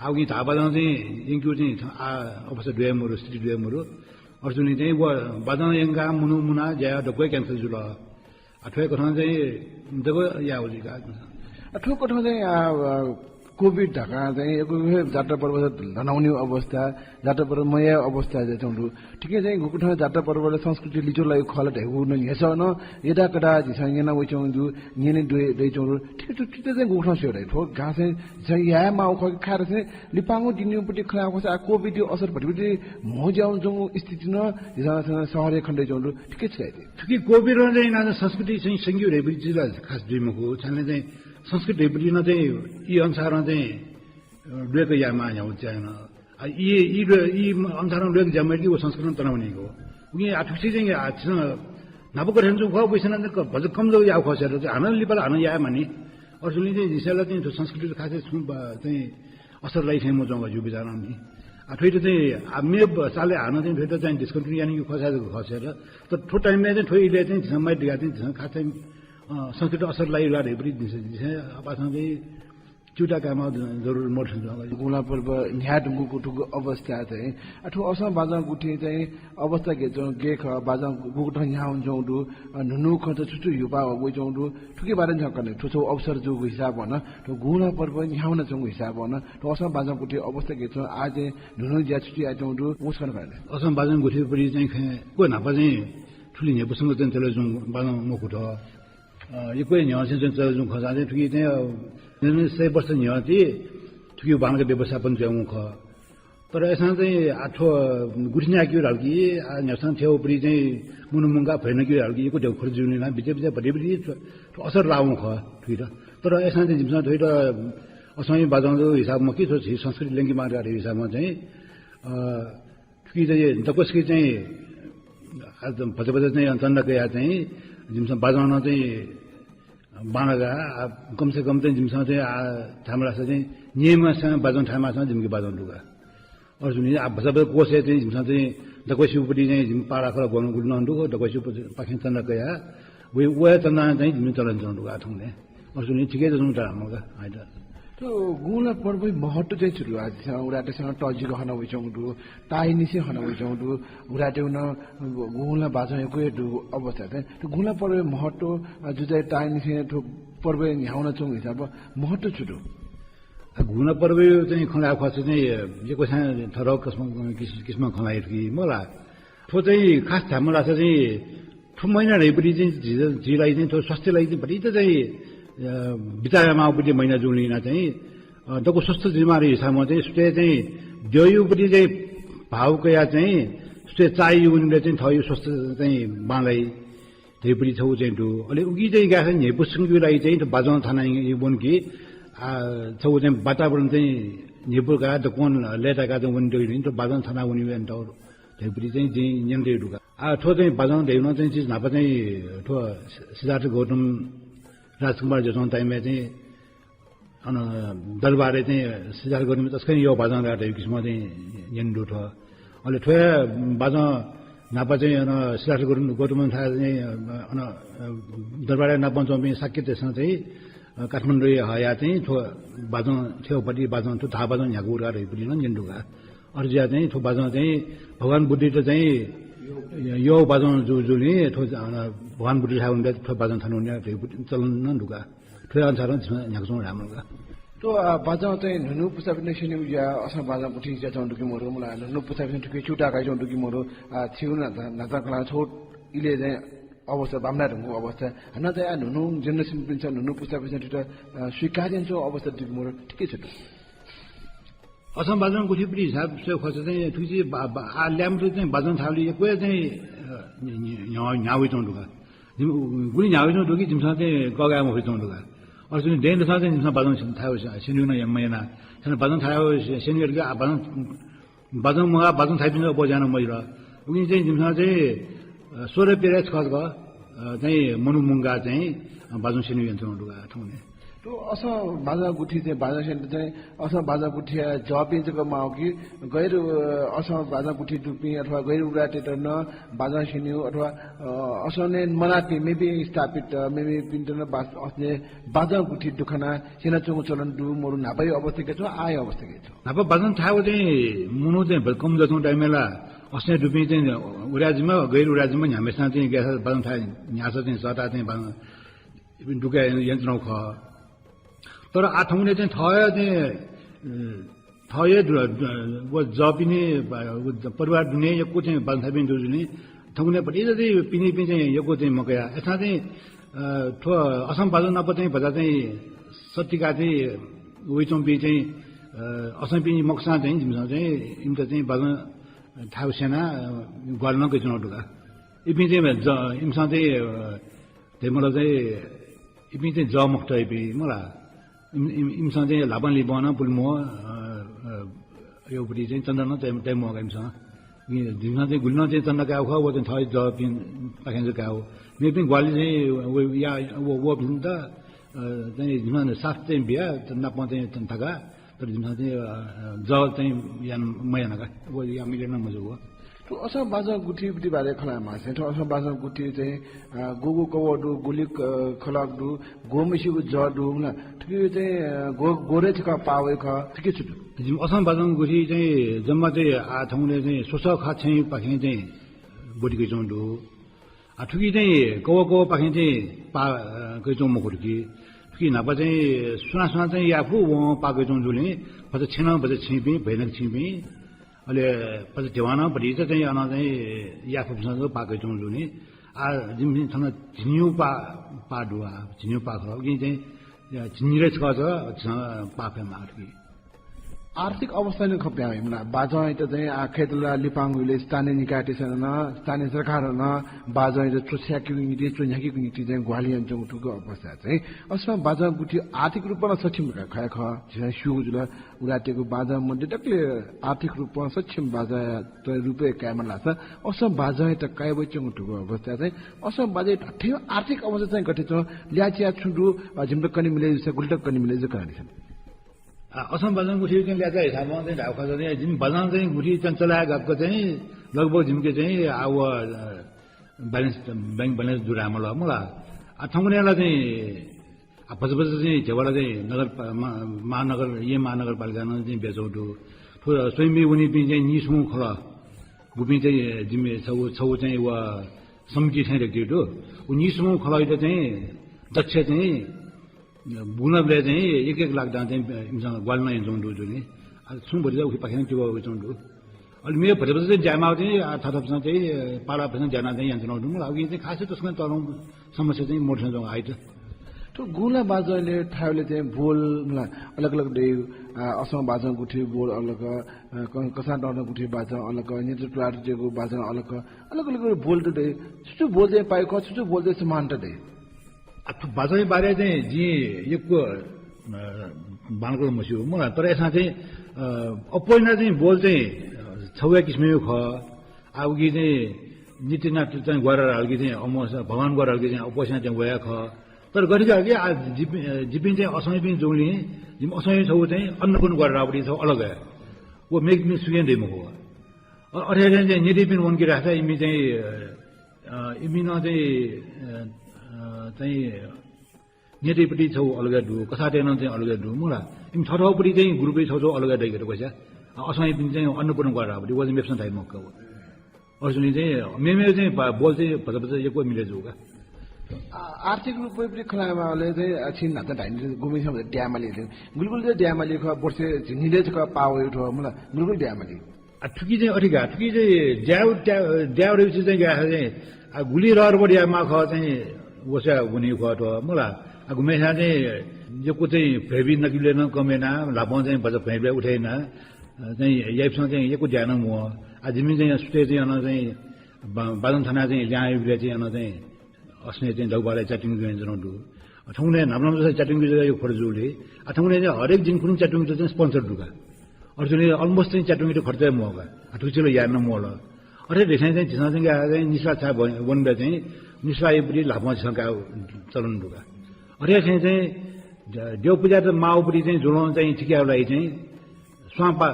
आ, उकी धाः बाजं चाहिँ यंकेगु चाहिँ आ, अवस्था दु हे मरु, स्थिति दु हे मरु। अय्‌जूगुलिं चाहिँ व बाजं यंकाः मनू मुनाः ज्या यायेगु दक्व cancel जुल। आ, थ्व हे कथं चाहिँ जक यायेगु जुइ का। आ, थ्व कथं चाहिँ, आ, आ, COVID धकाः चाहिँ यक्व हे जात्रा पर्व धनावनीगु अवस्था, जात्रा पर्व मयायेगु अवस्था जुयाच्वंगु दु। थुकी चाहिँ गुकथं जात्रा पर्वय् संस्कृति लिच्वः लाइगु खः ला धयागु नं न्ह्यसः नं यदाकदा झीसं न्यना वइच्वंगु दु, न्यने दइ, दइच्वंगु दु। थुकी, थुकी चाहिँ गुकथं स्वये धाइ? थ्व गां चाहिँ झीसं यायेमाःगु खः कि खः धाःसा चाहिँ लिपांगु दिनयागु पति खँ ल्हायेगु खःसा आ COVID या असर भतिभति म्हो जुयाच्वंगु स्थिति नं झीसं, झीसं सहरय् खने दइच्वंगु दु। थुकी छु धाइ? थुकी COVID नं चाहिँ यानाः संस्कृति चाहिँ संगीत धइगु पति ला खास जुइ मखु। छाय् धाःसा चाहिँ संस्कृति धइगु पति नं चाहिँ ई अनुसारं चाहिँ, अ, ल्वय्‌क यायेमाः न्ह्यागु च्वं। आ, ई, ई ल्वय्, ई अनुसारं ल्वय्‌क ज्या मयात कि व संस्कृति नं तनावनीगु। उकिं आ थुकी चाहिँ आ झीसं न्हापा कथं च्वंगु खः, वइसं नं क-, भचा कम जक याःगु खःसा चाहिँ हानं लिपा ला हानं यायेमानि। अय्‌जूगुलिं चाहिँ झीसं ला चाहिँ थ्व संस्कृति खासय् छुं बा-, चाहिँ असर लाइ थें मच्वं का जिगु बिचारं नि। आ, थ्वइत चाहिँ, आ, मे ब-, सालय् हानं चाहिँ थ्वइत चाहिँ discontinue यानागु खःसा जक खःसा, तर थ्व time-य् चाहिँ थ्व इलय् चाहिँ झीसं माइक दिकाः चाहिँ झीसं खास चाहिँ, अ, संस्कृति असर लाइ ला धइगु पति झीसं, झीसं आपालं चाहिँ च्यूताः कायेमाःगु ज-, जरुरी मदु थें च्वं का। गुँला पर्व न्ह्याये धुंकूगु थुगु अवस्था चाहिँ, आ, थ्व असं बाजं गुथि चाहिँ अवस्था गथे च्वं, गय् खः, बाजं गुकथं न्ह्यावनाच्वंगु दु, अ, न्हून्हूगु खँत छु छु ह्यूपाः वइच्वंगु दु, थुकी बारे न्ह्यः कने, थ्व छगू अवसर जूगु हिसाबं नं, थ्व गुँला पर्व न्ह्यावनाच्वंगु हिसाबं नं, थ्व असं बाजं गुथि अवस्था गथे च्वं, आः चाहिँ न्हून्हूगु ज्या छु छु यानाच्वंगु दु, व छकः कने। असं बाजं गुथि पति चाहिँ खँय् क्व न्हापा चाहिँ थुलि न्ह्यइपुसे चाहिँ चले जूगु बाजं मखुत। अ, यक्व हे न्ह्यः चाहिँ चले जूगु खःसा चाहिँ थुकी चाहिँ, अ, सय वर्ष न्ह्यः ति थुकी बांलाक व्यवस्थापन जुयावंगु खः। तर अय्‌सां चाहिँ आ थ्व गुथि न्ह्याकेगु धाल कि, आ, न्ह्यसः थ्यंगु पति चाहिँ मनू मुंकाः भ्वय् नकेगु धाल कि, यक्व दक्व खर्च जुलिं नं बिचय् बिचय् भतिभति थ्व, थ्व असर लाःगु खः थुइत। तर अय्‌सां चाहिँ जिमिसं थ्वइत असंया बाजं हिसाबं मखु, थ्व झी संस्कृति ल्यंकेमाः धकाः हिसाबं चाहिँ, अ, थुकी चाहिँ दक्वसिके चाहिँ, आ, भचा भचा चाहिँ चन्दा कयाः चाहिँ जिमिसं बाजं नं चाहिँ बांलाक, आ, कम से कम चाहिँ जिमिसं चाहिँ, आ, थायेमालसा चाहिँ न्यय्‌म्हस्यां बाजं थायेमाःसां जिमिके बाजं दु का। अय्‌जूगुलिं आ भचा भचा कोषय् चाहिँ जिमिसं चाहिँ दक्वसिके पति चाहिँ जिमि पालाखला ग्वःगु नं दु, दक्वसिके पाखें चन्दा कयाः, वइ, व चन्दां चाहिँ जिमि चलन च्वं दु का थौंकन्हय्। अय्‌जूगुलिं ठिकै च्वं धायेमाल का, आइत। थ्व गुँला पर्वया महत्व चाहिँ छु दु? आ, झीसं उराय्‌तय्‌सं तःजिक हना वइच्वंगु दु, ताःनिसें हना वइच्वंगु दु, उराय्‌तय्‌गु नं गुँला बाजं यक्व हे दुगु अवस्था चाहिँ। थ्व गुँला पर्वया महत्व, आ, जुजुया ताःनिसें थ्व पर्व न्ह्यावनाच्वंगु हिसाबं महत्व छु दु? आ, गुँला पर्वया चाहिँ खँ ल्हायेगु खःसा चाहिँ यक्वस्यां थःथः किसिम, किस-, किसिमं खँ ल्हाइ कि मला। थ्व चाहिँ खास धायेमालसा चाहिँ थ्व महिना धइगु पति चाहिँ झी, झी लागि चाहिँ थ्व स्वास्थ्य लागि चाहिँ भतिचा चाहिँ, अ, बिचाः यायेमाःगु पति महिना जूगुलिं यानाः चाहिँ, अ, दक्व स्वस्थ जुइमाः हिसाबं चाहिँ सुथय् चाहिँ द्यःया पति चाहिँ भाव कयाः चाहिँ सुथय् चाःहिया निंतिं चाहिँ थःगु स्वास्थ्य चाहिँ बांलाइ। धइपुलि छगू चाहिँ दु। अले उकी चाहिँ गाय् न्ह्यइपुसे च्वंपिं लागि चाहिँ थ्व बाजं थाना वन कि, आ, छगू चाहिँ वातावरण चाहिँ न्ह्यइपुका दक्वं लय्ताय्का चाहिँ वने दइ धइगु थ्व बाजं थाना वने यानातःगु धइपुलि चाहिँ जिं न्यनातयागु दु का। आ, थ्व चाहिँ बाजं धइगु नं चाहिँ चिज न्हापा चाहिँ थ्व सिद्धार्थ गौतम, राजकुमार ज्याझ्वः time-य् चाहिँ अन दरबारय् चाहिँ सिद्धार्थ गौतम तसकं यःगु बाजं ला धइगु किसिमं चाहिँ न्यने दु थ्व। अले थ्व बाजं न्हापा चाहिँ अन सिद्धार्थ गौतम, गौतम थाय् चाहिँ अन दरबारय् नापं च्वंपिं शाक्यतय्सं चाहिँ काठमाडौँय् हयाः चाहिँ थ्व बाजं, थ्व बाजं, थ्व धाः बाजं न्ह्याकूगु धइपुलि नं न्यने दु का। अथे जुयाः चाहिँ थ्व बाजं चाहिँ भगवान बुद्धयात चाहिँ यःगु बाजं जू, जूलिं थ्व, अ, भगवान बुद्ध थाय् वनेबलय् थ्व बाजं थाना वनेगु धइगु चलन नं दु का। थ्व अनुसारं झीसं न्ह्याकाच्वंगु धायेमाल का। थ्व, अ, बाजं चाहिँ न्हून्हू पुस्तापिन्त स्यनेगु ज्या, असां बाजं गुथि ज्याच्वंगु दु कि मदु, मला न्हून्हू पुस्तापिन्सं थुकी च्यूताः कयाच्वंगु दु कि मदु, अ, छिगु न्हाचा, न्हाचा कलां छगू इलय् चाहिँ अवस्था बांमलाये धुंकूगु अवस्था, हानं चाहिँ आः न्हून्हू generation-पिन्सं, न्हून्हू पुस्तापिन्सं थुकित, अ, स्वीकार यानाच्वंगु अवस्था दु कि मदु, थुकी छु दु? असां बाजं गुथिपुलि हिसाब स्वये खःसा चाहिँ थुकी चाहिँ बा-, बा-, आः ल्याय्म्हतुइ चाहिँ बाजं थाःबलय् यक्व हे चाहिँ, अ, न्ह्या-, न्ह्या-, न्ह्याः वइच्वंगु दु का। जिमि गुलि न्ह्याः वइच्वंगु दु कि जिमिसं चाहिँ कःघाये मफयाच्वंगु दु का। अले थुकी दँय्‌दसं चाहिँ जिमिसं बाजं थायेगु स्यनेगु नं मयाना। छन्हु बाजं थायेगु स्यनेगु, आः बाजं बाजं मगाः, बाजं थाइपिन्सं अप्वः ज्या याना मजिल। उकिं चाहिँ जिमिसं चाहिँ, अ, सोह्र पिँढी छकः जक, अ, चाहिँ मनू मुंकाः चाहिँ, अ, बाजं स्यनेगु यानाच्वंगु दु का थौंकन्हय्। थ्व असां बाजं गुथि चाहिँ बाजं स्यनेत चाहिँ असां बाजं गुथिया जःपिं जक माःगु कि गैर, अ, असां बाजं गुथि दुपिं अथवा गैर उराय्‌तय्‌त नं बाजं स्यनेगु अथवा, अ, असां नये मनाःपिं मेपिं स्थापित, अ, मेपिन्त नं बा-, असां बाजं गुथि दु खनाः स्यनाच्वंगु चलन दु मदु, न्हापाया अवस्था गथे च्वं, आःया अवस्था गथे च्वं? न्हापा बाजं थायेगु चाहिँ मनू चाहिँ भति कम जुयाच्वंगु time-य् ला असां दुपिं चाहिँ उराय् जुइम्ह, गैर उराय् जुइम्ह न्ह्याम्हय्सिनं चाहिँ ग्यासा बाजं थाय् न्ह्याःसा चाहिँ सःताः चाहिँ बाजं इपिं दुकाः यानाच्वनागु खः। तर आः थौंकन्हय् चाहिँ थः हे चाहिँ, अ, थः हे दु-, दु-, व जःपिनि, व ज-, परिवार दुने यक्व चाहिँ बाजं थाइपिं दु जुलिं थौंकन्हय् भतिचा चाहिँ पिनेपिं चाहिँ यक्व चाहिँ मकया। अय्‌सां चाहिँ, अ, थ्व असां बाजं नाप चाहिँ भचा चाहिँ सत्तिका चाहिँ वइच्वंपिं चाहिँ, अ, असांपिं मखुसां चाहिँ जिमिसं चाहिँ इमित चाहिँ बाजं थायेगु स्यनाः, अ, ग्वाहालि नं कयाच्वनागु दु का। इपिं चाहिँ ज-, इमिसं चाहिँ, अ, धइगु मतलब चाहिँ इपिं चाहिँ जः मखुत इपिं मला। इम-, इम-, इमिसं चाहिँ ल्हापं लिपं नं पुले म्वाः, अ, अ, यःगुपट्टि चाहिँ चन्दा नं तये, तये म्वाः का इमिसं। इ-, जिमिसं चाहिँ गुलि नं चाहिँ चन्दा कायेगु खः, व चाहिँ थः जःपिं पाखें जक कायेगु। मेपिं ग्वाहालि चाहिँ व, या, व, वःपिन्त, अ, चाहिँ जिमिसं साथ चाहिँ बिया, नापं चाहिँ थका, तर जिमिसं चाहिँ, अ, अ, जः चाहिँ याना मयाना का। व याये मज्यू नं मजू व। थ्व असां बाजं गुथिपट्टि बारे खँ ल्हायेमाःसा, थ्व असां बाजं गुथि चाहिँ, अ, गुगु कवः दु, गुलि क-, खलक दु, गुम्हसिगु जः दु, मला, थुकी चाहिँ, अ, गु-, गुगु हे छकः पाः वइ खः, थुकी छु दु? जिमि असां बाजं गुथि चाहिँ जम्मा चाहिँ आः थौंकन्हय् चाहिँ स्वसः खा छेँपाखें चाहिँ ब्वति कयाच्वंगु दु। आ, थुकी चाहिँ कवः कवःपाखें चाहिँ पाः, अ, कयाच्वंगु मखु धुंकी। थुकी न्हापा चाहिँ सुनां सुनां चाहिँ याये फु, वं पाः कयाच्वंगु जुलिं, भचा छेँ नं भचा छेँपिं, भैनक छेँपिं, अले भचा ध्यबां नं भतिचा चाहिँ अन चाहिँ याये फुपिन्सं जक पाः कयाच्वंगु जुलिं। आ, जिमिसं थन झिंनिगू पाः, पाः दु आ, झिंनिगू पाः खः। उकिं चाहिँ, या, झिंनिदँ छकः जक झीसं पाः फयेमाः थुकी। आर्थिक अवस्था नं खँ पिहां वइ मला। बाजंयात चाहिँ आः खय्‌त ला लिपांगु इलय् स्थानीय निकायतय्‌सं नं, स्थानीय सरकारं नं बाजंयात च्वछाय्‌केगु निंतिं, च्वन्ह्याकेगु निंतिं चाहिँ ग्वाहालि यानाच्वंगु थुगु अवस्था चाहिँ असां बाजं गुथि आर्थिक रूपं नं सक्षम खः, खः, खः। झीसं स्यूगु जुल, उराय्‌तय्‌गु बाजं मध्ये दकले आर्थिक रूपं सक्षम बाजंया रूपय् कायेमाल धाःसा असां बाजंयात काये वइच्वंगु थुगु अवस्था चाहिँ असां बाजंया थथे आर्थिक अवस्था चाहिँ गथे च्वं, ल्याःचिया छुं दु, अ, जिमित कने मिले जूसा, गुलि तक कने मिले जू कनादिसँ। आ, असां बाजं गुथि चाहिँ ल्याःचाया हिसाबं चाहिँ धायेगु खःसा चाहिँ जिमि बाजं चाहिँ गुथि चाहिँ चलायेगु चाहिँ लगभग जिमिके चाहिँ आ व, अ, balance, bank balance दु धायेमाल मला। आ, थौंकन्हय् ला चाहिँ, आ, भचा भचा चाहिँ ध्यबा ला चाहिँ नगर पा-, मा-, महानगर, येँ महानगरपालिकां नं चाहिँ बियाच्वंगु दु। थ्व स्वयम्भू वनीपिं चाहिँ निस्वंगू खलः, गुपिं चाहिँ जिमि छगू, छगू चाहिँ व समिति थें धकाः दु। व निस्वंगू खलःयात चाहिँ दक्ष चाहिँ बुनबलय् चाहिँ एक एक लाख दां चाहिँ इमिसं ग्वाहालि नं यानाच्वंगु दु जुनि। अले छुं भतिचा उखेपाखें तिबः वइच्वंगु दु। अले मेगु भतिचा चाहिँ ज्या यायेमाःगु चाहिँ, आ, थःथःपिन्सं चाहिँ पालापिन्सं ज्या यानाः चाहिँ यानाच्वनागु दु। मला, उकिं चाहिँ खासै तसकं तःधंगु समस्या चाहिँ मदु थें च्वं आःयात। थ्व गुंला बाजंय् थाय्‌बलय् चाहिँ बोल, मला, अलग अलग दइ, अ, असं बाजं गुथि बोल अलग, अ, क-, कसां दनं गुथि बाजं अलग, न्यत तुलात जूगु बाजं अलग, अलग अलग बोल त दइ। छु छु बोल चाहिँ पाय् खः, छु छु बोल चाहिँ समानता दइ। आ, थ्व बाजंया बारे चाहिँ जिं यक्व, अ, बांलाक मस्यू, मला, तर अय्‌सां चाहिँ, अ, अप्वः याना चाहिँ बोल चाहिँ, अ, छगू हे किसिमया खः। आ, उकी चाहिँ नित्य नाट्य चाहिँ ग्वारा हालागु चाहिँ अमोस भगवान ग्वारा हालागु चाहिँ अप्वःसां चाहिँ वया खः। तर गथे का कि आ, जिपिं, अ, जिपिं चाहिँ असंयापिं जूगुलिं जिमि असंया छगू चाहिँ अन्नपूर्ण ग्वारा हालापट्टि छगू अलग हे। व मेपिं सुयां दइ मखु। अ, अथे अथे चाहिँ न्यतिपिं वंकी धाःसा इमि चाहिँ, अ, अ, इमि नं चाहिँ, अ, अ, चाहिँ न्यतिपट्टि छगू अलग दु, कसाःतय् नं चाहिँ अलग दु, मला। इमि थःथःपट्टि चाहिँ ग्रुपय् छगू छगू अलग दइगु दु, कसा। अ, असंयापिं चाहिँ अन्नपूर्ण ग्वारा हालापट्टि, व चाहिँ मेपिसं धाइ मखु का व। अरुजुलिं चाहिँ मेमेगु चाहिँ बा-, बोल चाहिँ भचा भचा यक्व मिले जू का। आ, आर्थिक रूपय् पनि खँ ल्हायेमाःबलय् चाहिँ, आ, छिं न्हाचः धाइनि गुम्हेसिनं भचा द्यायेमाली। गुलि गुलि चाहिँ द्यायेमाली खः, वर्षय् झिंनिदँय् छकः पाः वइ थ्व, मला, गुलि गुलि द्यायेमाली। आ, थुकी चाहिँ अथे का, थुकी चाहिँ द्याउ, द्या-, द्याउ रे चाहिँ का चाहिँ, आ, गुलि रहर बढे यायेमाः खः चाहिँ वसः वनी खः थ्व, मला। आ, गुम्हेसिनं चाहिँ यक्व चाहिँ भ्वय् बी नकिबलय् नं कम याना, ल्हापं चाहिँ भचा भ्वय् बी उठे याना, अ, चाहिँ याइपिसं चाहिँ यक्व द्याः नं म्वाः। आ, जिमि चाहिँ सुथय् चाहिँ अन चाहिँ बा-, बाजं थानाः चाहिँ ल्याहां वइबलय् चाहिँ अन चाहिँ असनय् चाहिँ दौबालय् च्यात्वंगु जुयाच्वनागु दु। अ, थौंकन्हय् न्हापा न्हापा चाहिँ च्यात्वंगु जुयागु फरक जुल हे। आ, थौंकन्हय् चाहिँ हरेक दिं खुन्हु च्यात्वंगु चाहिँ sponsor दु का। अथे जुल हे almost चाहिँ च्यात्वंगु खर्च हे म्वाः का। आ, थुकिसिबें याये नं म्वाःल। अथे देशय् चाहिँ झीसं चाहिँ का चाहिँ निसला छाय् वन-, वनबलय् चाहिँ निसलायापट्टि ल्हापं झीसं का चलन दु का। अथे चाहिँ चाहिँ द-, द्यः पुजायात माःगुपट्टि चाहिँ जुलं चाहिँ थिकय् वःगु लागि चाहिँ स्वांपा,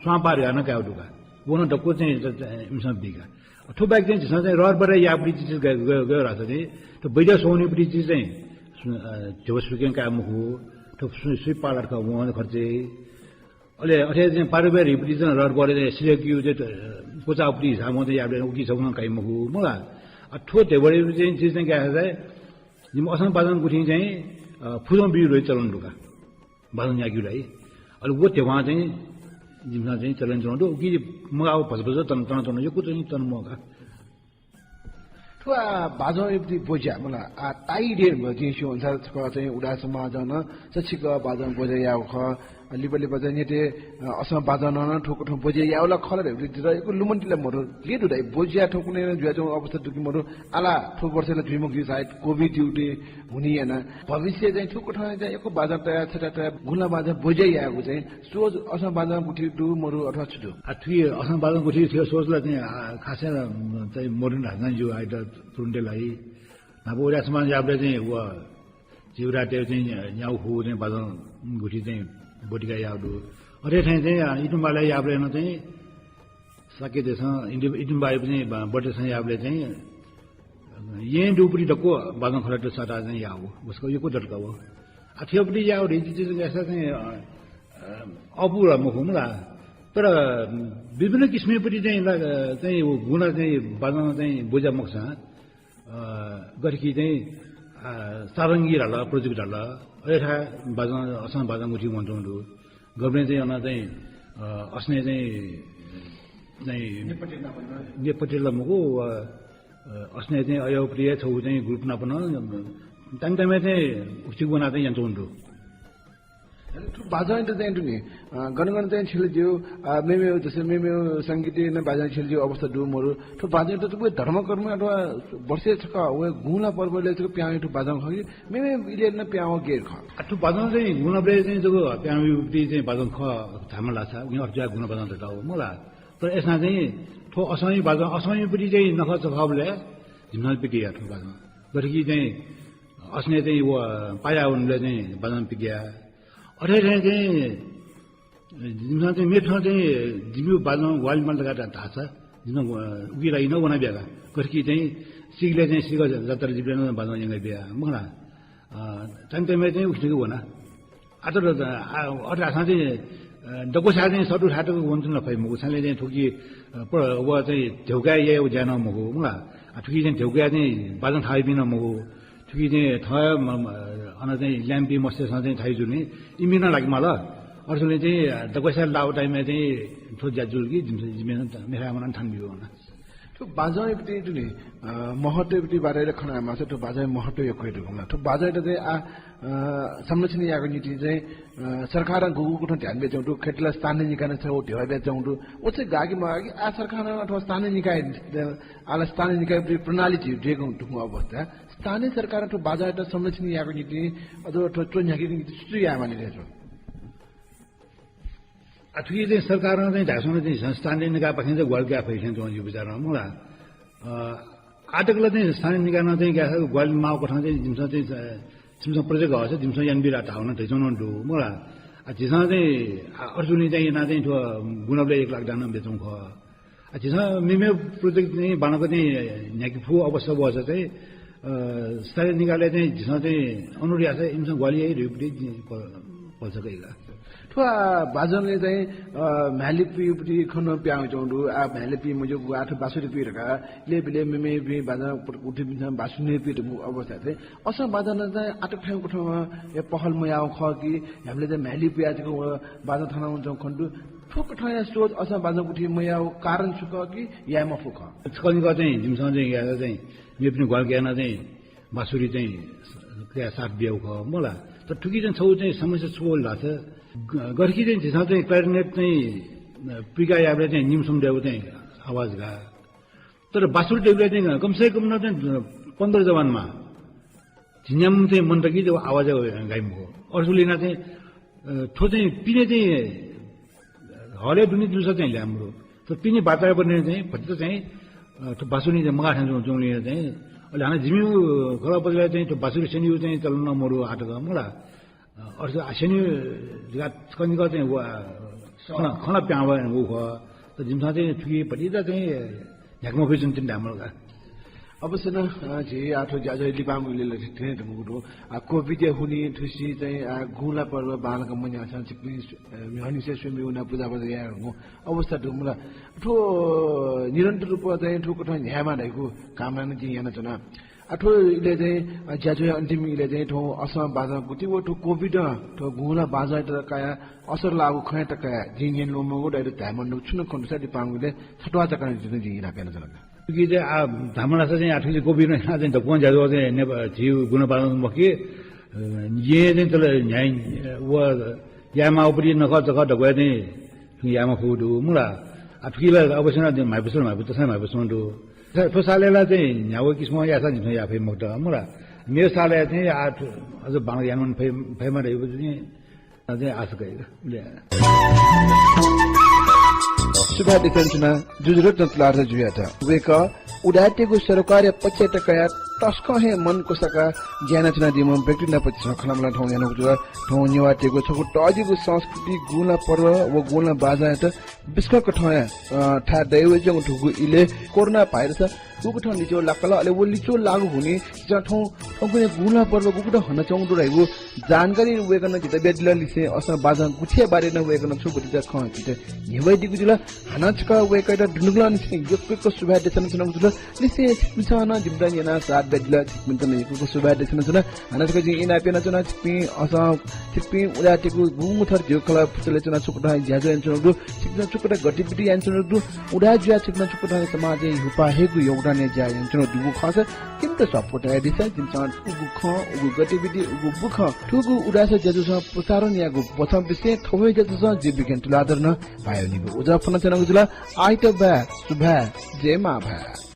स्वांपा धकाः नं कायेगु दु का। व नं दक्व चाहिँ ज-, ज-, इमिसं बी का। थ्व बाहेक चाहिँ झीसं चाहिँ रहर बढे याःगुपट्टि चिज ग-, ग-, गय् धाःसा चाहिँ थ्व वैद्य स्वनिपट्टि चिज चाहिँ सु-, अ, ध्यबा सुइकें काये मखु। थ्व सु-, सुइपाः लात का वं खर्चे। अले अथे चाहिँ पारम्परिकपट्टि चाहिँ रहर बढे चाहिँ सिधय्‌केगु चाहिँ, अ, क्वचाःपट्टि हिसाबं चाहिँ याःबलय् उकी छगू नं काइ मखु, मला। अ, थ्व ध्यबायागु चाहिँ चिज चाहिँ काय् धाःसा चाहिँ जिमि असं बाजं गुथिं चाहिँ, अ, फुजं बी ल्वय् चलन दु का। बाजं न्याकेगु लागि। अले व ध्यबां चाहिँ जिमिसं चाहिँ चलन च्वनागु दु। उकी मगाः भचा भचा तन, तन, तन, यक्व चाहिँ तन म्वाः का। थ्व आ बाजंयापट्टि ब्वज्या, मला, आ, ताइ दे, जिं स्यू अनुसार छकः चाहिँ उदाय् समाजं नं सछिकः बाजं ब्वज्या याःगु खः। लिपा लिपा चाहिँ न्यतय्, अ, असं बाजं नं थुकथं ब्वज्या याःगु ला खः ला धइगु जितः यक्व लुमन्ति ला मदु। ले दु धाइ, ब्वज्या थौंकन्हय् नं जुयाच्वंगु अवस्था दु कि मदु। आः ला थ्व वर्ष ला जुइ मखु कि सायद COVID ड्युटी हुनिं यानाः। भविष्यय् चाहिँ थुकथं चाहिँ यक्व बाजं तयाः छता तयाः गुंला बाजं ब्वज्या यायेगु चाहिँ सोच असं बाजं गुथि दु मदु अथवा छु दु? आ, थुकी असं बाजं गुथि थुकी सोच ला चाहिँ, आ, खासै ला, उम्, चाहिँ मदु धाःसा चाहिँ ज्यू, आइत तुरुन्तय् लागि। न्हापा उदाय् समाज याःबलय् चाहिँ व झी उदाय्‌तय् चाहिँ न्यागू खुगू चाहिँ बाजं गुथि चाहिँ ब्वति कयाः याःगु दु। अथे थें चाहिँ, आ, इतुम्बालय् याःबलय् नं चाहिँ शाक्य देशं इतुम्बायापट्टि चाहिँ बा-, बटेसं याःबलय् चाहिँ येँ दुपट्टि दक्व बाजं खलःयात सःताः चाहिँ याःगु। वसकं यक्व दत का व। आ, थ्वपट्टि याःगु धइगु चिज चाहिँ अय्‌सा चाहिँ, अ, अ, अःपु ला मखु मला। तर विभिन्न किसिमयापट्टि चाहिँ ला, चाहिँ व गुंला चाहिँ बाजं चाहिँ ब्वज्या मखुसां, अ, गथे कि चाहिँ, अ, सारंगी धाल, प्रजुक्ति धाल, अय्‌थाय् बाजं, असं बाजं गुथि वंच्वंगु दु। गबलें चाहिँ अन चाहिँ, अ, असनय् चाहिँ, चाहिँ नेपथ्य नाप नं। नेपथ्य ला मखु, अ, अ, असनय् चाहिँ अयःपट्टि हे छगू चाहिँ group नाप नं, अ, ताम तामय् चाहिँ उखुथिगु वनाः चाहिँ यानाच्वंगु दु। अले थ्व बाजंयात चाहिँ दु नि, अ, गन गन चाहिँ छ्यले ज्यू, अ, मेमेगु जस्तै मेमेगु संगीतय् नं बाजं छ्यले ज्यू अवस्था दु मदु। थ्व बाजंयात चाहिँ व धर्मकर्म अथवा वर्षय् छकः व गुंला पर्वय् छकः प्याहां वइगु बाजं खः कि मेमेगु इलय् नं प्याहां वःगु खः? आ, थ्व बाजं चाहिँ गुंलाबलय् चाहिँ जक प्याहां वइगुपट्टि चाहिँ बाजं खः धायेमाल धाःसा, उकिं अर्थ जुयाः गुंला बाजं धकाः धाःगु मला। तर अय्‌सां चाहिँ थ्व असंया बाजं, असंयापट्टि चाहिँ नखःचखःबलय् झिंन्हय् पिकयाः थ्व बाजं। गथे कि चाहिँ असनय् चाहिँ व पाया वनेबलय् चाहिँ बाजं पिकयाः। अथे थें चाहिँ जिमिसं चाहिँ मेपिसं चाहिँ जिमिगु बाजं ग्वाहालि माल धकाः धाःसा, जिमिसं, अ, उकिया लागि नं वना बिया का। गथे कि चाहिँ सिगलय् चाहिँ सिगः जात्रा जुइबलय् नं बाजं यंका बिया, मखु ला। अ, ताम तामय् चाहिँ उखुन्हुके वना। आ, तर, आ, अथे धाःसां चाहिँ, अ, दक्वस्यां चाहिँ सत्तु थाय् तक वनेत्यना फइ मखु। छाय्‌धाःसा चाहिँ थुकी, अ, प्र-, व चाहिँ धेउकाय् यायेगु ज्या नं मखु, मखु ला। आ, थुकी चाहिँ धेउकाय् चाहिँ बाजं थाःपिं नं मखु। थुकी चाहिँ थः म-, म-, अन चाहिँ ल्याम्पी मस्तय्‌सं चाहिँ थाइ जुल नि, इमि नं लाके माल। अथे जुल चाहिँ दक्वस्यां लाःगु time-य् चाहिँ थ्व ज्या जुल कि जिमिसं, जिमिसं मेथाय् वनाः थाना बिया वना। थ्व बाजंयापट्टि तुनि, अ, महत्वयापट्टि बारे खना मास्ति थ्व बाजंया महत्व यक्व हे दु। थ्व बाजंयात चाहिँ आ, अ, संरक्षण यायेगु निंतिं चाहिँ, अ, सरकारं गुगु गुगु थें ध्यान बियाच्वंगु दु, खय्‌त ला स्थानीय निकायं छगू ध्यबा बियाच्वंगु दु। व चाहिँ गाः कि मगाः कि आ सरकारं अथवा स्थानीय निकाय, अ, आ ला स्थानीय निकाययापट्टि प्रणाली झी दयेकं तुं अवस्था। स्थानीय सरकारं थ्व बाजंयात संरक्षण यायेगु निंतिं अथवा थ्व च्वन्ह्याकेगु निंतिं छु छु यायेमानि धयाच्वं? आ, थुकी चाहिँ सरकारं चाहिँ धाःसा चाहिँ झीसं स्थानीय निकायपाखें चाहिँ ग्वाहालि काये फइ थें च्वं जिगु विचारं मला। अ, आःतक ला चाहिँ स्थानीय निकायं चाहिँ ग्वाहालि माःगु कथं चाहिँ जिमिसं चाहिँ, अ, छिमिसं project हःसा जिमिसं यानाबी ला धाःगु नं धयाच्वंगु नं दु मला। आ, झीसं चाहिँ, आ, अर्जुनी चाहिँ यानाः चाहिँ थ्व गुंलाबलय् एक लाख दाना बियाच्वंगु खः। आ, झीसं मेमेगु project चाहिँ बांलाक चाहिँ न्ह्याके फुगु अवस्था वःसा चाहिँ, अ, स्थानीय निकायलय् चाहिँ झीसं चाहिँ अनुरोध याःसा इमिसं ग्वाहालि याइ धइगु पट्टि जिं प-, पलसा कइ का। थ्व बाजंलय् चाहिँ, अ, म्ह्याय्‌लापुइपट्टि खँ नं पिहां वयाच्वंगु दु, आ, म्ह्याय्‌लापुइ मज्यूगु, आ, थ्व बाँसुरीपुइ धकाः इलय् ब्यलय् मेमेपिं बाजं पट-, उथिपिन्सं बाँसुरी नयेपुइ धुंकूगु अवस्था चाहिँ असं बाजं नं चाहिँ आःतक थ्व कथं हे पहल मयाःगु खः कि ह्याबलय् चाहिँ म्ह्याय्‌लापुया जक व बाजं थन वनाच्वंगु खँ दु। थ्व कथंया सोच असं बाजं गुथि मयाःगु कारण छु खः कि याये मफु खः? छकः निकः चाहिँ जिमिसं चाहिँ यायेत चाहिँ मेपिनि ग्वाहालि कयाः नं चाहिँ बाँसुरी चाहिँ कयाः साथ बियागु खः मला। तर थुकी चाहिँ छगू चाहिँ समस्या छु वल धाःसा ग-, गथेकि चाहिँ झीसं चाहिँ clarinet चाहिँ, अ, पुइका याःबलय् चाहिँ निम्ह स्वम्ह दयेगु चाहिँ आवाज गाः। तर बाँसुरी दयेबलय् चाहिँ कम से कम नं चाहिँ पन्ध्र जवान माः। झिंन्याम्ह चाहिँ मन्त कि जब आवाज गाइ मखु। अथे जुल यानाः चाहिँ, अ, थ्व चाहिँ पिने चाहिँ हलय् दुने दुसा चाहिँ ल्याः मरु। थ्व पिने वातावरणय् चाहिँ भतिचा चाहिँ, अ, थ्व बाँसुरी चाहिँ मगाः थें च्वं-, च्वंगु यानाः चाहिँ अले हानं जिमिगु खलः पतिला चाहिँ थ्व बाँसुरी स्यनीगु चाहिँ चलन नं मरु आःतक मला। अ, अथे आ स्यनीगु जिगु छकः निकः चाहिँ व, अ, खँ, खँ पिहां वःगु खः। तर जिमिसं चाहिँ थुकी भतिचा चाहिँ न्ह्याके मफुइ च्वंगु तिनि धाये माल का। अवश्य नं, अ, झी आः थ्व ज्याझ्वः लिपांगु इलय् ला थथे धुंकूगु दु। आ, COVID या हुनिं थुसी चाहिँ, आ, गुंला पर्व बांलाक मन्याःसां छिकपिं, अ, न्ह्यःनिसें स्वयम्भू वनाः पुजापाठ यायेगु अवस्था दु मला। थ्व निरन्तर रूपं चाहिँ थ्व कथं न्ह्यायेमाः धइगु कामना नं जिं यानाच्वना। आ, थ्व इलय् चाहिँ, अ, ज्याझ्वःया अन्तिम इलय् चाहिँ थ्व असं बाजं गुथि व थ्व COVID थ्व गुंला बाजंयात कयाः असर लाःगु खँयात कयाः जिं न्यने ल्वःमंगु दु, धाये मन दुगु छुं नं खँ दुसा लिपांगु इलय् छत्वाः जक जिं इनाप यानाच्वना। थुकी चाहिँ आ धाःसा चाहिँ आ थुकी चाहिँ COVID यानाः चाहिँ दक्वं ज्याझ्वः चाहिँ नेपा-, झी गुंला बाजं मखु कि, अ, येँ चाहिँ तल न्ह्याइ व याये माःगु पति नखः जक दक्वं चाहिँ थुकी याये मफुगु दु मला। आ थुकी ला अवश्य नं म्हाइपुसे म्हाइपु, तसकं म्हाइपुसे दु। थ्व सालय् ला चाहिँ न्ह्यागु किसिमं याःसा जिमिसं याये फइ मखुत मला। मेगु सालय् चाहिँ आ थ्व अझ बांलाक याना वने फइ, फइ माः धइगु चाहिँ अझ आशा कइ। उले। सुभाय् देछानाच्वना जुजुरत्न तुलाधर जुयात। वय्कः उदाय्‌तय्‌गु सरोकारया पक्षयात कयाः तसकं हे मन क्वसाकाः ज्या यानाच्वनादीम्ह व्यक्ति नाप झीसं खँल्हाबल्हा थौं यानागु जुल। थौं नेवाःतय्‌गु छगू तःजिगु संस्कृति गुंला पर्व व गुंला बाजंयात बिस्कं कथं, अ, थाय् दयावयाच्वंगु थुगु इलय् कोरोना भाइरसं गुकथं लिच्वः लाकल, अले व लिच्वः लाःगु हुनिं झीसं थौं, थौंकन्हय् गुंला पर्व गुकथं हनाच्वंगु दु धइगु जानकारी वय्कलं झीत बियादिल। लिसें असं बाजं गुथिया बारे नं वय्कलं छुं भतिचा खँ झीत न्ह्यब्वयादीगु जुल। हानं छकः वय्कःयात दुनुगलंनिसें यक्व यक्व सुभाय् देछानाच्वनागु जुल। लिसें छिकपिन्सं नं जिमित न्यनाः साथ बियादिल, छिकपिन्त नं यक्व यक्व सुभाय् देछानाच्वना। हानं छकः जिं इनाप यानाच्वना, छिकपिं असं, छिकपिं उदाय्‌तय्‌गु गुंगू थर ज्यू खलः पुचलय् च्वनाः छुकथं ज्याझ्वः यानाच्वनागु दु, छिकपिन्सं छुकथं गतिविधि यानाच्वनागु दु, उदाय् जुयाः छिकपिन्सं छुकथं समाजय् न्ह्यब्वयेगु योगदान ज्या यानाच्वनागु दुगु खःसा छिकपिन्त support याये दिसँ। जिमिसं उगु खँ, उगु गतिविधि, उगु बुखँ थुगु उदाय् ज्याझ्वलय् प्रसारण यायेगु बचं बिसें थौंया ज्याझ्वलय् जि विज्ञान तुलाधरं भाय्‌या निगू उजं फ्वनाच्वनागु जुल। आइतबाः सुभाय्, जय मांभाय्।